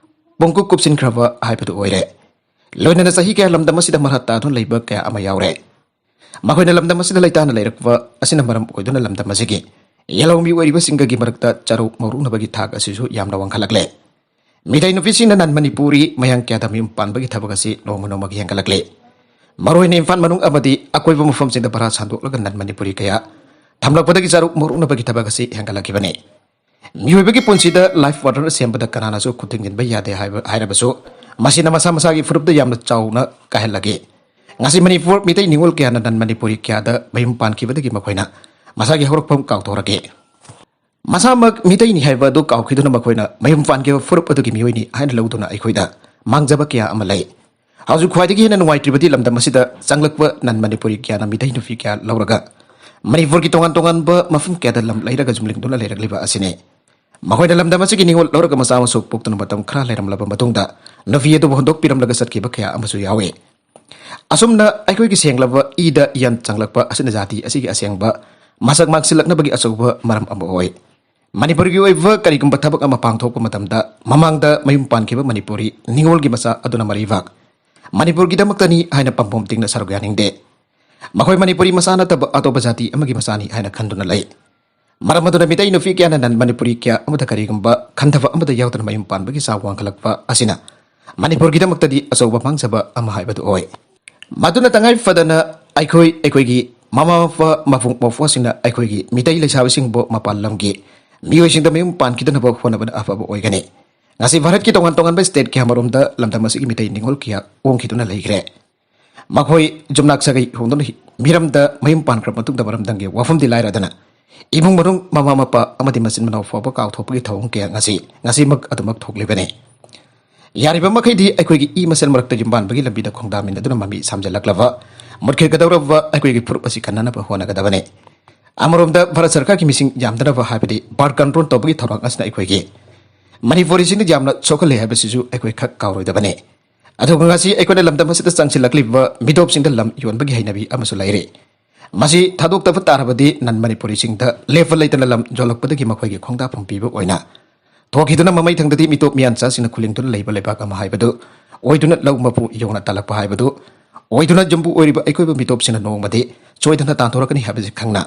ꯄꯨꯡꯀꯨꯞ ꯀꯨꯞꯁꯤꯟꯈ꯭ꯔꯕ ꯍꯥꯏꯕꯗꯨ ꯑꯣꯏꯔꯦ꯫ ꯂꯣꯏꯅꯅ ꯆꯍꯤ ꯀꯌꯥ ꯂꯝꯗꯝ ꯑꯁꯤꯗ ꯃꯔꯥ ꯇꯥꯗꯨꯅ ꯂꯩꯕ ꯀꯌꯥ ꯑꯃ ꯌꯥꯎꯔꯦ꯫ ꯃꯈꯣꯏꯅ ꯂꯝꯗꯝ ꯑꯁꯤꯗ ꯂꯩꯇꯥꯅ ꯂꯩꯔꯛꯄ ꯑꯁꯤꯅ ꯃꯔꯝ ꯑꯣꯏꯗꯨꯅ ꯂꯝꯗꯝ ꯑꯁꯤꯒꯤ ꯌꯦꯜꯍꯧꯃꯤ ꯑꯣꯏꯔꯤꯕꯁꯤꯡꯒꯒꯤ ꯃꯔꯛꯇ ꯆꯔꯨ ꯃꯧꯔꯨꯛꯅꯕꯒꯤ ꯊꯥꯛ ꯑꯁꯤꯁꯨ ꯌꯥꯝꯅ ꯋꯥꯡꯈꯠꯂꯛꯂꯦ꯫ ꯃꯤꯇꯩ ꯅꯨꯄꯤꯁꯤꯡꯅ ꯅꯟ ꯃꯅꯤꯄꯨꯔꯤ ꯃꯌꯥꯡ ꯀꯌꯥꯗ ꯃꯌꯨꯝ ꯄꯥꯟꯕꯒꯤ ꯊꯕꯛ ꯑꯁꯤ ꯅꯣꯡꯃ ꯅꯣꯡꯃꯒꯤ ꯍꯦꯟꯒꯠꯂꯛꯂꯤ꯫ ꯃꯔꯨꯑꯣꯏꯅ ꯏꯝꯐꯥꯜ ꯃꯅꯨꯡ ꯑꯃꯗꯤ ꯑꯀꯣꯏꯕ ꯃꯐꯝꯁꯤꯡꯗ ꯚꯔꯥ ꯁꯟꯗꯣꯛꯂꯒ ꯅꯟ ꯃꯅꯤꯄꯨꯔꯤ ꯀꯌꯥ ꯊꯝꯂꯛꯄꯗꯒꯤ ꯆꯔꯨ ꯃꯧꯔꯨꯛꯅꯕꯒꯤ ꯊꯕꯛ ꯑꯁꯤ ꯍꯦꯟꯒꯠꯂꯛꯈꯤꯕꯅꯤ꯫ ꯃꯤꯑꯣꯏꯕꯒꯤ ꯄꯨꯟꯁꯤꯗ life partner ꯁꯦꯝꯕꯗ ꯀꯅꯥꯅꯁꯨ ꯈꯨꯠ ꯊꯤꯡꯖꯤꯟꯕ ꯌꯥꯗꯦ ꯍꯥꯏꯕ, ꯍꯥꯏꯔꯕꯁꯨ ꯃꯁꯤꯅ ꯃꯁꯥ ꯃꯁꯥꯒꯤ ꯐꯨꯔꯨꯞꯇ ꯌꯥꯝꯅ ꯆꯥꯎꯅ ꯀꯥꯏꯍꯜꯂꯛꯏ꯫ ꯉꯁꯤ ꯃꯅꯤꯄꯨꯔ ꯃꯤꯇꯩ ꯅꯤꯉꯣꯜ ꯀꯌꯥꯅ ꯅꯟ ꯃꯅꯤꯄꯨꯔꯤ ꯀꯌꯥꯗ ꯃꯌꯨꯝ ꯄꯥꯟꯈꯤꯕꯗꯒꯤ ꯃꯈꯣꯏꯅ ꯃꯁꯥꯒꯤ ꯍꯧꯔꯛꯐꯝ ꯀꯥꯎꯊꯣꯔꯛꯏ꯫ ꯃꯁꯥꯃꯛ ꯃꯤꯇꯩꯅꯤ ꯍꯥꯏꯕ ꯑꯗꯨ ꯀꯥꯎꯈꯤꯗꯨꯅ ꯃꯈꯣꯏꯅ ꯃꯌꯨꯝ ꯄꯥꯟꯈꯤꯕ ꯐꯨꯔꯨꯞ ꯑꯗꯨꯒꯤ ꯃꯤꯑꯣꯏꯅꯤ ꯍꯥꯏꯅ ꯂꯧꯗꯨꯅ ꯑꯩꯈꯣꯏꯗ ꯃꯥꯡꯖꯕ ꯀꯌꯥ ꯑꯃ ꯂꯩ꯫ ꯍꯧꯖꯤꯛ ꯈ꯭ꯋꯥꯏꯗꯒꯤ ꯍꯦꯟꯅ ꯅꯨꯡꯉꯥꯏꯇ꯭ꯔꯤꯕꯗꯤ ꯂꯝꯗꯝ ꯑꯁꯤꯗ ꯆꯪꯂꯛꯄ ꯅꯟ ꯃꯅꯤꯄꯨꯔꯤ ꯀꯌꯥꯅ ꯃꯤꯇꯩ ꯅꯨꯄꯤ ꯀꯌꯥ ꯂꯧꯔꯒ ꯃꯅꯤꯄꯨꯔꯒꯤ ꯇꯣꯉꯥꯟ ꯇꯣꯉꯥꯟꯕ ꯃꯐꯝ ꯀꯌꯥꯗ ꯂꯝ ꯂꯩꯔꯒ ꯌꯨꯝꯂꯤꯡꯗꯨꯅ ꯂꯩꯔꯛꯂꯤꯕ ꯑꯁꯤꯅꯤ꯫ ꯃꯈꯣꯏꯅ ꯂꯝꯗꯝ ꯑꯁꯤꯒꯤ ꯅꯤꯉꯣꯜ ꯂꯧꯔꯒ ꯃꯆꯥ ꯃꯁꯨ ꯄꯣꯛꯇꯨꯅ ꯃꯇꯝ ꯈꯔ ꯂꯩꯔꯝꯂꯕ ꯃꯇꯨꯡꯗ ꯅꯨꯄꯤ ꯑꯗꯨꯕꯨ ꯍꯨꯟꯗꯣꯛꯄꯤꯔꯝꯂꯒ ꯆꯠꯈꯤꯕ ꯀꯌꯥ ꯑꯃꯁꯨ ꯌꯥꯎꯏ꯫ ꯑꯁꯨꯝꯅ ꯑꯩꯈꯣꯏꯒꯤ ꯁꯦꯡꯂꯕ ꯏꯗ ꯏꯌꯥꯟ ꯆꯪꯂꯛꯄ ꯑꯁꯤꯅ ꯖꯥꯇꯤ ꯑꯁꯤꯒꯤ ꯑꯁꯦꯡꯕ ꯃꯁꯛ ꯃꯥꯡꯁꯤꯜꯂꯛꯅꯕꯒꯤ ꯑꯆꯧꯕ ꯃꯔꯝ ꯑꯃ ꯑꯣꯏ꯫ ꯃꯅꯤꯄꯨꯔꯒꯤ ꯑꯣꯏꯕ ꯀꯔꯤꯒꯨꯝꯕ ꯊꯕꯛ ꯑꯃ ꯄꯥꯡꯊꯣꯛꯄ ꯃꯇꯝꯗ ꯃꯃꯥꯡꯗ ꯃꯌꯨꯝ ꯄꯥꯟꯈꯤꯕ ꯃꯅꯤꯄꯨꯔꯤ ꯅꯤꯉꯣꯜꯒꯤ ꯃꯆꯥ ꯑꯗꯨꯅ ꯃꯔꯩꯕꯥꯛ ꯃꯅꯤꯄꯨꯔꯒꯤꯗꯃꯛꯇꯅꯤ ꯍꯥꯏꯅ ꯄꯥꯝꯕꯣꯝ ꯇꯤꯡꯅ ꯁꯔꯨꯛ ꯌꯥꯅꯤꯡꯗꯦ꯫ ꯃꯈꯣꯏ ꯃꯅꯤꯄꯨꯔꯤ ꯃꯆꯥ ꯅꯠꯇꯕ ꯑꯇꯣꯞꯄ ꯖꯥꯇꯤ ꯑꯃꯒꯤ ꯃꯆꯥꯅꯤ ꯍꯥꯏꯅ ꯈꯟꯗꯨꯅ ꯂꯩ꯫ ꯃꯔꯝ ꯑꯗꯨꯅ ꯃꯤꯇꯩ ꯅꯨꯄꯤ ꯀꯌꯥꯅ ꯅꯟ ꯃꯅꯤꯄꯨꯔꯤ ꯀꯌꯥ ꯑꯃꯗ ꯀꯔꯤꯒꯨꯝꯕ ꯈꯟꯊꯕ ꯑꯃꯗ ꯌꯥꯎꯗꯅ ꯃꯌꯨꯝ ꯄꯥꯟꯕꯒꯤ ꯆꯥꯡ ꯋꯥꯡꯈꯠꯂꯛꯄ ꯑꯁꯤꯅ ꯃꯅꯤꯄꯨꯔꯒꯤꯗꯃꯛꯇꯗꯤ ꯑꯆꯧꯕ ꯃꯥꯡꯖꯕ ꯑꯃ ꯍꯥꯏꯕꯗꯨ ꯑꯣꯏ꯫ ꯃꯗꯨꯅ ꯇꯉꯥꯏ ꯐꯗꯅ ꯑꯩꯈꯣꯏ, ꯑꯩꯈꯣꯏꯒꯤ ꯃꯃꯥ ꯃꯄꯥ, ꯃꯕꯨꯡ ꯃꯧꯄ꯭ꯋꯥꯁꯤꯡꯅ ꯑꯩꯈꯣꯏꯒꯤ ꯃꯤꯇꯩ ꯂꯩꯁꯥꯕꯤꯁꯤꯡꯕꯨ ꯃꯄꯥꯟ ꯂꯝꯒꯤ ꯃꯤꯑꯣꯏꯁꯤꯡꯗ ꯃꯌꯨꯝ ꯄꯥꯟꯈꯤꯗꯅꯕ ꯍꯣꯠꯅꯕꯅ ꯑꯐꯕ ꯑꯣꯏꯒꯅꯤ꯫ ꯉꯁꯤ ꯚꯥꯔꯠꯀꯤ ꯇꯣꯉꯥꯟ ꯇꯣꯉꯥꯟꯕ state ꯀꯌꯥ ꯃꯔꯣꯝꯗ ꯂꯝꯗꯝ ꯑꯁꯤꯒꯤ ꯃꯤꯇꯩ ꯅꯤꯉꯣꯜ ꯀꯌꯥ ꯑꯣꯡꯈꯤꯗꯨꯅ ꯂꯩꯈ꯭ꯔꯦ꯫ ꯃꯈꯣꯏ ꯌꯨꯝꯅꯥꯛ ꯁꯥꯒꯩ ꯍꯣꯡꯗꯨꯅ ꯍꯤ-, ꯃꯤꯔꯝꯗ ꯃꯌꯨꯝ ꯄꯥꯟꯈ꯭ꯔꯕ ꯃꯇꯨꯡꯗ ꯃꯔꯝꯗꯝꯒꯤ ꯋꯥꯐꯝꯗꯤ ꯂꯥꯏꯔꯗꯅ, ꯏꯃꯨꯡ ꯃꯅꯨꯡ, ꯃꯃꯥ ꯃꯄꯥ ꯑꯃꯗꯤ ꯃꯆꯤꯟ ꯃꯅꯥꯎ ꯐꯥꯎꯕ ꯀꯥꯎꯊꯣꯛꯄꯒꯤ ꯊꯧꯑꯣꯡ ꯀꯌꯥ ꯉꯁꯤ, ꯉꯁꯤꯃꯛ ꯑꯗꯨꯃꯛ ꯊꯣꯛꯂꯤꯕꯅꯤ꯫ ꯌꯥꯔꯤꯕ ꯃꯈꯩꯗꯤ ꯑꯩꯈꯣꯏꯒꯤ ꯏ ꯃꯁꯦꯜ ꯃꯔꯛꯇ ꯌꯨꯝꯕꯥꯟꯕꯒꯤ ꯂꯝꯕꯤꯗ ꯈꯣꯡꯗꯥꯃꯤꯟꯅꯗꯨꯅ ꯃꯃꯤ ꯁꯥꯝꯖꯜꯂꯛꯂꯕ ꯃꯨꯠꯈꯤꯒꯗꯧꯔꯕ ꯑꯩꯈꯣꯏꯒꯤ ꯐꯨꯔꯨꯞ ꯑꯁꯤ ꯀꯟꯅꯅꯕ ꯍꯣꯠꯅꯒꯗꯕꯅꯤ꯫ ꯑꯃꯔꯣꯝꯗ ꯚꯥꯔꯠ ꯁꯔꯀꯥꯔꯒꯤ ꯃꯤꯁꯤꯡ ꯌꯥꯝꯗꯅꯕ ꯍꯥꯏꯕꯗꯤ birth control ꯇꯧꯕꯒꯤ ꯊꯧꯔꯥꯡ ꯑꯁꯤꯅ ꯑꯩꯈꯣꯏꯒꯤ ꯃꯅꯤꯄꯨꯔꯤꯁꯤꯡꯗ ꯌꯥꯝꯅ ꯁꯣꯛꯍꯜꯂꯦ ꯍꯥꯏꯕꯁꯤꯁꯨ ꯑꯩꯈꯣꯏ ꯈꯛ ꯀꯥꯎꯔꯣꯏꯗꯕꯅꯤ꯫ ꯑꯗꯨꯒ ꯉꯁꯤ ꯑꯩꯈꯣꯏꯅ ꯂꯝꯗꯝ ꯑꯁꯤꯗ ꯆꯪꯁꯤꯜꯂꯛꯂꯤꯕ ꯃꯤꯇꯣꯞꯁꯤꯡꯗ ꯂꯝ ꯌꯣꯟꯕꯒꯤ ꯍꯩꯅꯕꯤ ꯑꯃꯁꯨ ꯂꯩꯔꯤ꯫ ꯃꯁꯤ ꯊꯥꯗꯣꯛꯇꯕ ꯇꯥꯔꯕꯗꯤ ꯅꯟ ꯃꯅꯤꯄꯨꯔꯤꯁꯤꯡꯗ ꯂꯦꯞꯄ ꯂꯩꯇꯅ ꯂꯝ ꯌꯣꯜꯂꯛꯄꯗꯒꯤ ꯃꯈꯣꯏꯒꯤ ꯈꯣꯡꯗꯥꯐꯝ ꯄꯤꯕ ꯑꯣꯏꯅ ꯊꯣꯛꯈꯤꯗꯨꯅ ꯃꯃꯩ ꯊꯪꯗꯗꯤ ꯃꯤꯇꯣꯞ ꯃꯤꯌꯥꯟꯆꯥꯁꯤꯡꯅ ꯈꯨꯂꯤꯡꯗꯨꯅ ꯂꯩꯕ ꯂꯩꯕꯥꯛ ꯑꯃ ꯍꯥꯏꯕꯗꯨ ꯑꯣꯏꯗꯨꯅ ꯂꯧ ꯃꯄꯨ ꯌꯧꯅ ꯇꯥꯜꯂꯛꯄ ꯍꯥꯏꯕꯗꯨ ꯑꯣꯏꯗꯨꯅ ꯌꯨꯝꯕꯨ ꯑꯣꯏꯔꯤꯕ ꯑꯩꯈꯣꯏꯕꯨ ꯃꯤꯇꯣꯞꯁꯤꯡꯅ ꯅꯣꯡꯃꯗꯤ ꯁꯣꯏꯗꯅ ꯇꯥꯟꯊꯣꯔꯛꯀꯅꯤ ꯍꯥꯏꯕꯁꯤ ꯈꯪꯅ,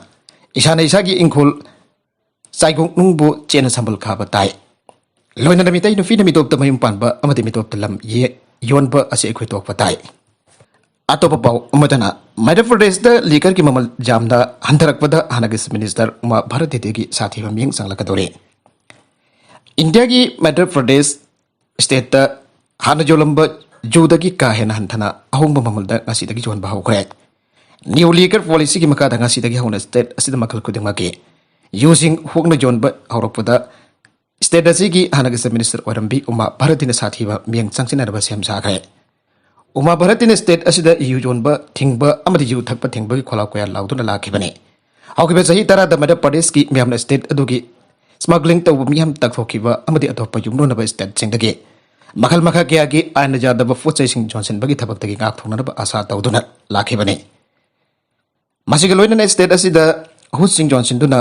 ꯏꯁꯥꯅ ꯏꯁꯥꯒꯤ ꯏꯪꯈꯣꯜ ꯆꯥꯏꯒꯣꯡ ꯅꯨꯡꯕꯨ ꯆꯦꯠꯅ ꯁꯝꯕꯜ ꯈꯥꯕ ꯇꯥꯏ꯫ ꯂꯣꯏꯅꯅ ꯃꯤꯇꯩ ꯅꯨꯄꯤꯅ ꯃꯤꯇꯣꯞꯇ ꯃꯌꯨꯝ ꯄꯥꯟꯕ ꯑꯃꯗꯤ ꯃꯤꯇꯣꯞꯇ ꯂꯝ ꯌꯦ-, ꯌꯣꯟꯕ ꯑꯁꯤ ꯑꯩꯈꯣꯏ ꯇꯣꯛꯄ ꯇꯥꯏ꯫ ꯑꯇꯣꯞꯄ ꯄꯥꯎ ꯑꯃꯗꯅ, ꯃꯙ꯭ꯌ ꯄ꯭ꯔꯗꯦꯁꯇ ꯂꯤꯀꯔꯒꯤ ꯃꯃꯜ ꯌꯥꯝꯅ ꯍꯟꯊꯔꯛꯄꯗ ꯍꯥꯟꯅꯒꯤ ꯆꯤꯐ ꯃꯤꯅꯤꯁꯇꯔ ꯎꯃꯥ ꯚꯥꯔꯇꯤꯗꯒꯤ ꯁꯥꯊꯤꯕ ꯃꯤꯠꯌꯦꯡ ꯆꯪꯂꯛꯀꯗꯧꯔꯦ꯫ ꯏꯟꯗꯤꯌꯥꯒꯤ ꯃꯙ꯭ꯌ ꯄ꯭ꯔꯗꯦꯁ ꯁ꯭ꯇꯦꯠꯇ ꯍꯥꯟꯅ ꯌꯣꯜꯂꯝꯕ ꯖꯨꯗꯒꯤ ꯀꯥ ꯍꯦꯟꯅ ꯍꯟꯊꯅ ꯑꯍꯣꯡꯕ ꯃꯃꯜꯗ ꯉꯁꯤꯗꯒꯤ ꯌꯣꯟꯕ ꯍꯧꯈ꯭ꯔꯦ꯫ ꯅ꯭ꯌꯨ ꯂꯤꯀꯔ ꯄꯣꯂꯤꯁꯤꯒꯤ ꯃꯈꯥꯗ ꯉꯁꯤꯗꯒꯤ ꯍꯧꯅ ꯁ꯭ꯇꯦꯠ ꯑꯁꯤꯗ ꯃꯈꯜ ꯈꯨꯗꯤꯡꯃꯛꯀꯤ ꯌꯨꯁꯤꯡ ꯍꯣꯡꯅ ꯌꯣꯟꯕ ꯍꯧꯔꯛꯄꯗ, ꯁ꯭ꯇꯦꯠ ꯑꯁꯤꯒꯤ ꯍꯥꯟꯅꯒꯤ ꯆꯤꯐ ꯃꯤꯅꯤꯁꯇꯔ ꯑꯣꯏꯔꯝꯕꯤ ꯎꯃꯥ ꯚꯥꯔꯇꯤꯅ ꯁꯥꯊꯤꯕ ꯃꯤꯠꯌꯦꯡ ꯆꯪꯁꯤꯟꯅꯅꯕ ꯁꯦꯝ ꯁꯥꯈ꯭ꯔꯦ꯫ ꯎꯃꯥ ꯚꯥꯔꯇꯤꯅ ꯁ꯭ꯇꯦꯠ ꯑꯁꯤꯗ ꯌꯨ ꯌꯣꯟꯕ ꯊꯤꯡꯕ ꯑꯃꯗꯤ ꯌꯨ ꯊꯛꯄ ꯊꯤꯡꯕꯒꯤ ꯈꯣꯜꯂꯥꯎ ꯀꯌꯥ ꯂꯥꯎꯗꯨꯅ ꯂꯥꯛꯈꯤꯕꯅꯤ꯫ ꯍꯧꯈꯤꯕ ꯆꯍꯤ ꯇꯔꯥꯗ ꯃꯙ꯭ꯌ ꯄ꯭ꯔꯗꯦꯁꯀꯤ ꯃꯤꯌꯥꯝꯅ ꯁ꯭ꯇꯦꯠ ꯑꯗꯨꯒꯤ ꯁ꯭ꯃꯒ꯭ꯂꯤꯡ ꯇꯧꯕ ꯃꯤꯌꯥꯝ ꯇꯛꯊꯣꯛꯈꯤꯕ ꯑꯃꯗꯤ ꯑꯇꯣꯞꯄ ꯌꯨꯝꯂꯣꯟꯅꯕ ꯁ꯭ꯇꯦꯠꯁꯤꯡꯗꯒꯤ ꯃꯈꯜ ꯃꯈꯥ ꯀꯌꯥꯒꯤ ꯑꯥꯏꯟꯅ ꯌꯥꯗꯕ ꯄꯣꯠ ꯆꯩꯁꯤꯡ ꯌꯣꯟꯁꯤꯟꯕꯒꯤ ꯊꯕꯛꯇꯒꯤ ꯉꯥꯛꯊꯣꯛꯅꯅꯕ ꯑꯥꯁꯥ ꯇꯧꯗꯨꯅ ꯂꯥꯛꯈꯤꯕꯅꯤ꯫ ꯃꯁꯤꯒ ꯂꯣꯏꯅꯅ ꯁ꯭ꯇꯦꯠ ꯑꯁꯤꯗ ꯍꯨꯠꯁꯤꯡ ꯌꯣꯟꯁꯤꯟꯗꯨꯅ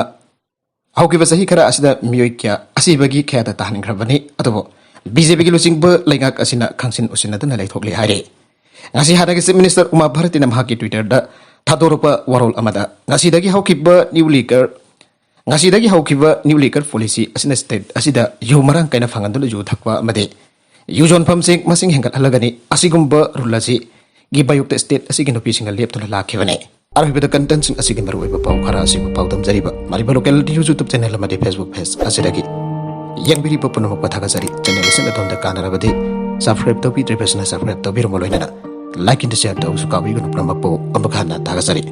ꯍꯧꯈꯤꯕ ꯆꯍꯤ ꯈꯔ ꯑꯁꯤꯗ ꯃꯤꯑꯣꯏ ꯀꯌꯥ ꯑꯁꯤꯕꯒꯤ ꯈꯌꯥꯗ ꯇꯥꯍꯟꯈ꯭ꯔꯕꯅꯤ꯫ ꯑꯗꯨꯕꯨ ꯕꯤ ꯖꯦ ꯄꯤꯒꯤ ꯂꯨꯆꯤꯡꯕ ꯂꯩꯉꯥꯛ ꯑꯁꯤꯅ ꯈꯪꯁꯤꯟ ꯎꯁꯤꯟꯅꯗꯨꯅ ꯂꯩꯊꯣꯛꯂꯤ ꯍꯥꯏꯔꯤ꯫ ꯉꯁꯤ ꯍꯥꯟꯅꯒꯤ ꯆꯤꯐ ꯃꯤꯅꯤꯁꯇꯔ ꯎꯃꯥ ꯚꯥꯔꯇꯤꯅ ꯃꯍꯥꯛꯀꯤ ꯇ꯭ꯋꯤꯇꯔꯗ ꯊꯥꯗꯣꯔꯛꯄ ꯋꯥꯔꯣꯜ ꯑꯃꯗ, ꯉꯁꯤꯗꯒꯤ ꯍꯧꯈꯤꯕ ꯅ꯭ꯌꯨ ꯂꯤꯀꯔ, ꯉꯁꯤꯗꯒꯤ ꯍꯧꯈꯤꯕ ꯅ꯭ꯌꯨ ꯂꯤꯀꯔ ꯄꯣꯂꯤꯁꯤ ꯑꯁꯤꯅ ꯁ꯭ꯇꯦꯠ ꯑꯁꯤꯗ ꯌꯨ ꯃꯔꯥꯡ ꯀꯥꯏꯅ ꯐꯪꯍꯟꯗꯨꯅ ꯌꯨ ꯊꯛꯄ ꯑꯃꯗꯤ ꯌꯨ ꯌꯣꯟꯐꯝꯁꯤꯡ ꯃꯁꯤꯡ ꯍꯦꯟꯒꯠꯍꯜꯂꯒꯅꯤ꯫ ꯑꯁꯤꯒꯨꯝꯕ ꯔꯨꯜ ꯑꯁꯤꯒꯤ ꯃꯥꯌꯣꯛꯇ ꯁ꯭ꯇꯦꯠ ꯑꯁꯤꯒꯤ ꯅꯨꯄꯤꯁꯤꯡꯅ ꯂꯦꯞꯇꯨꯅ ꯂꯥꯛꯈꯤꯕꯅꯤ꯫ ꯑꯔꯣꯏꯕꯗ ꯀꯟꯇꯦꯟꯁꯤꯡ ꯑꯁꯤꯒꯤ ꯃꯔꯨꯑꯣꯏꯕ ꯄꯥꯎ ꯈꯔ ꯑꯁꯤꯕꯨ ꯄꯥꯎꯗꯝꯖꯔꯤꯕ Manipur local news YouTube channel ꯑꯃꯗꯤ ꯐꯦꯁꯕꯨꯛ ꯄꯦꯖ ꯑꯁꯤꯗꯒꯤ ꯌꯦꯡꯕꯤꯔꯤꯕ ꯄꯨꯝꯅꯃꯛꯄꯨ ꯊꯥꯒꯠꯆꯔꯤ꯫ ꯆꯦꯅꯦꯜ ꯑꯁꯤꯅ ꯑꯗꯣꯝꯗ ꯀꯥꯟꯅꯔꯕꯗꯤ ꯁꯕꯁꯀ꯭ꯔꯥꯏꯕ ꯇꯧꯕꯤꯗ꯭ꯔꯤꯕꯁꯤꯅ ꯁꯕꯁꯀ꯭ꯔꯥꯏꯕ ꯇꯧꯕꯤꯔꯝꯃ ꯂꯣꯏꯅꯅ ꯂꯥꯏꯛ ꯑꯦꯟ ꯁꯤꯌꯔ ꯇꯧꯕꯁꯨ ꯀꯥꯎꯕꯤꯒꯅꯨ꯫ ꯄꯨꯝꯅꯃꯛꯄꯨ ꯑꯃꯨꯛ ꯍꯟꯅ ꯊꯥꯒꯠꯆꯔꯤ꯫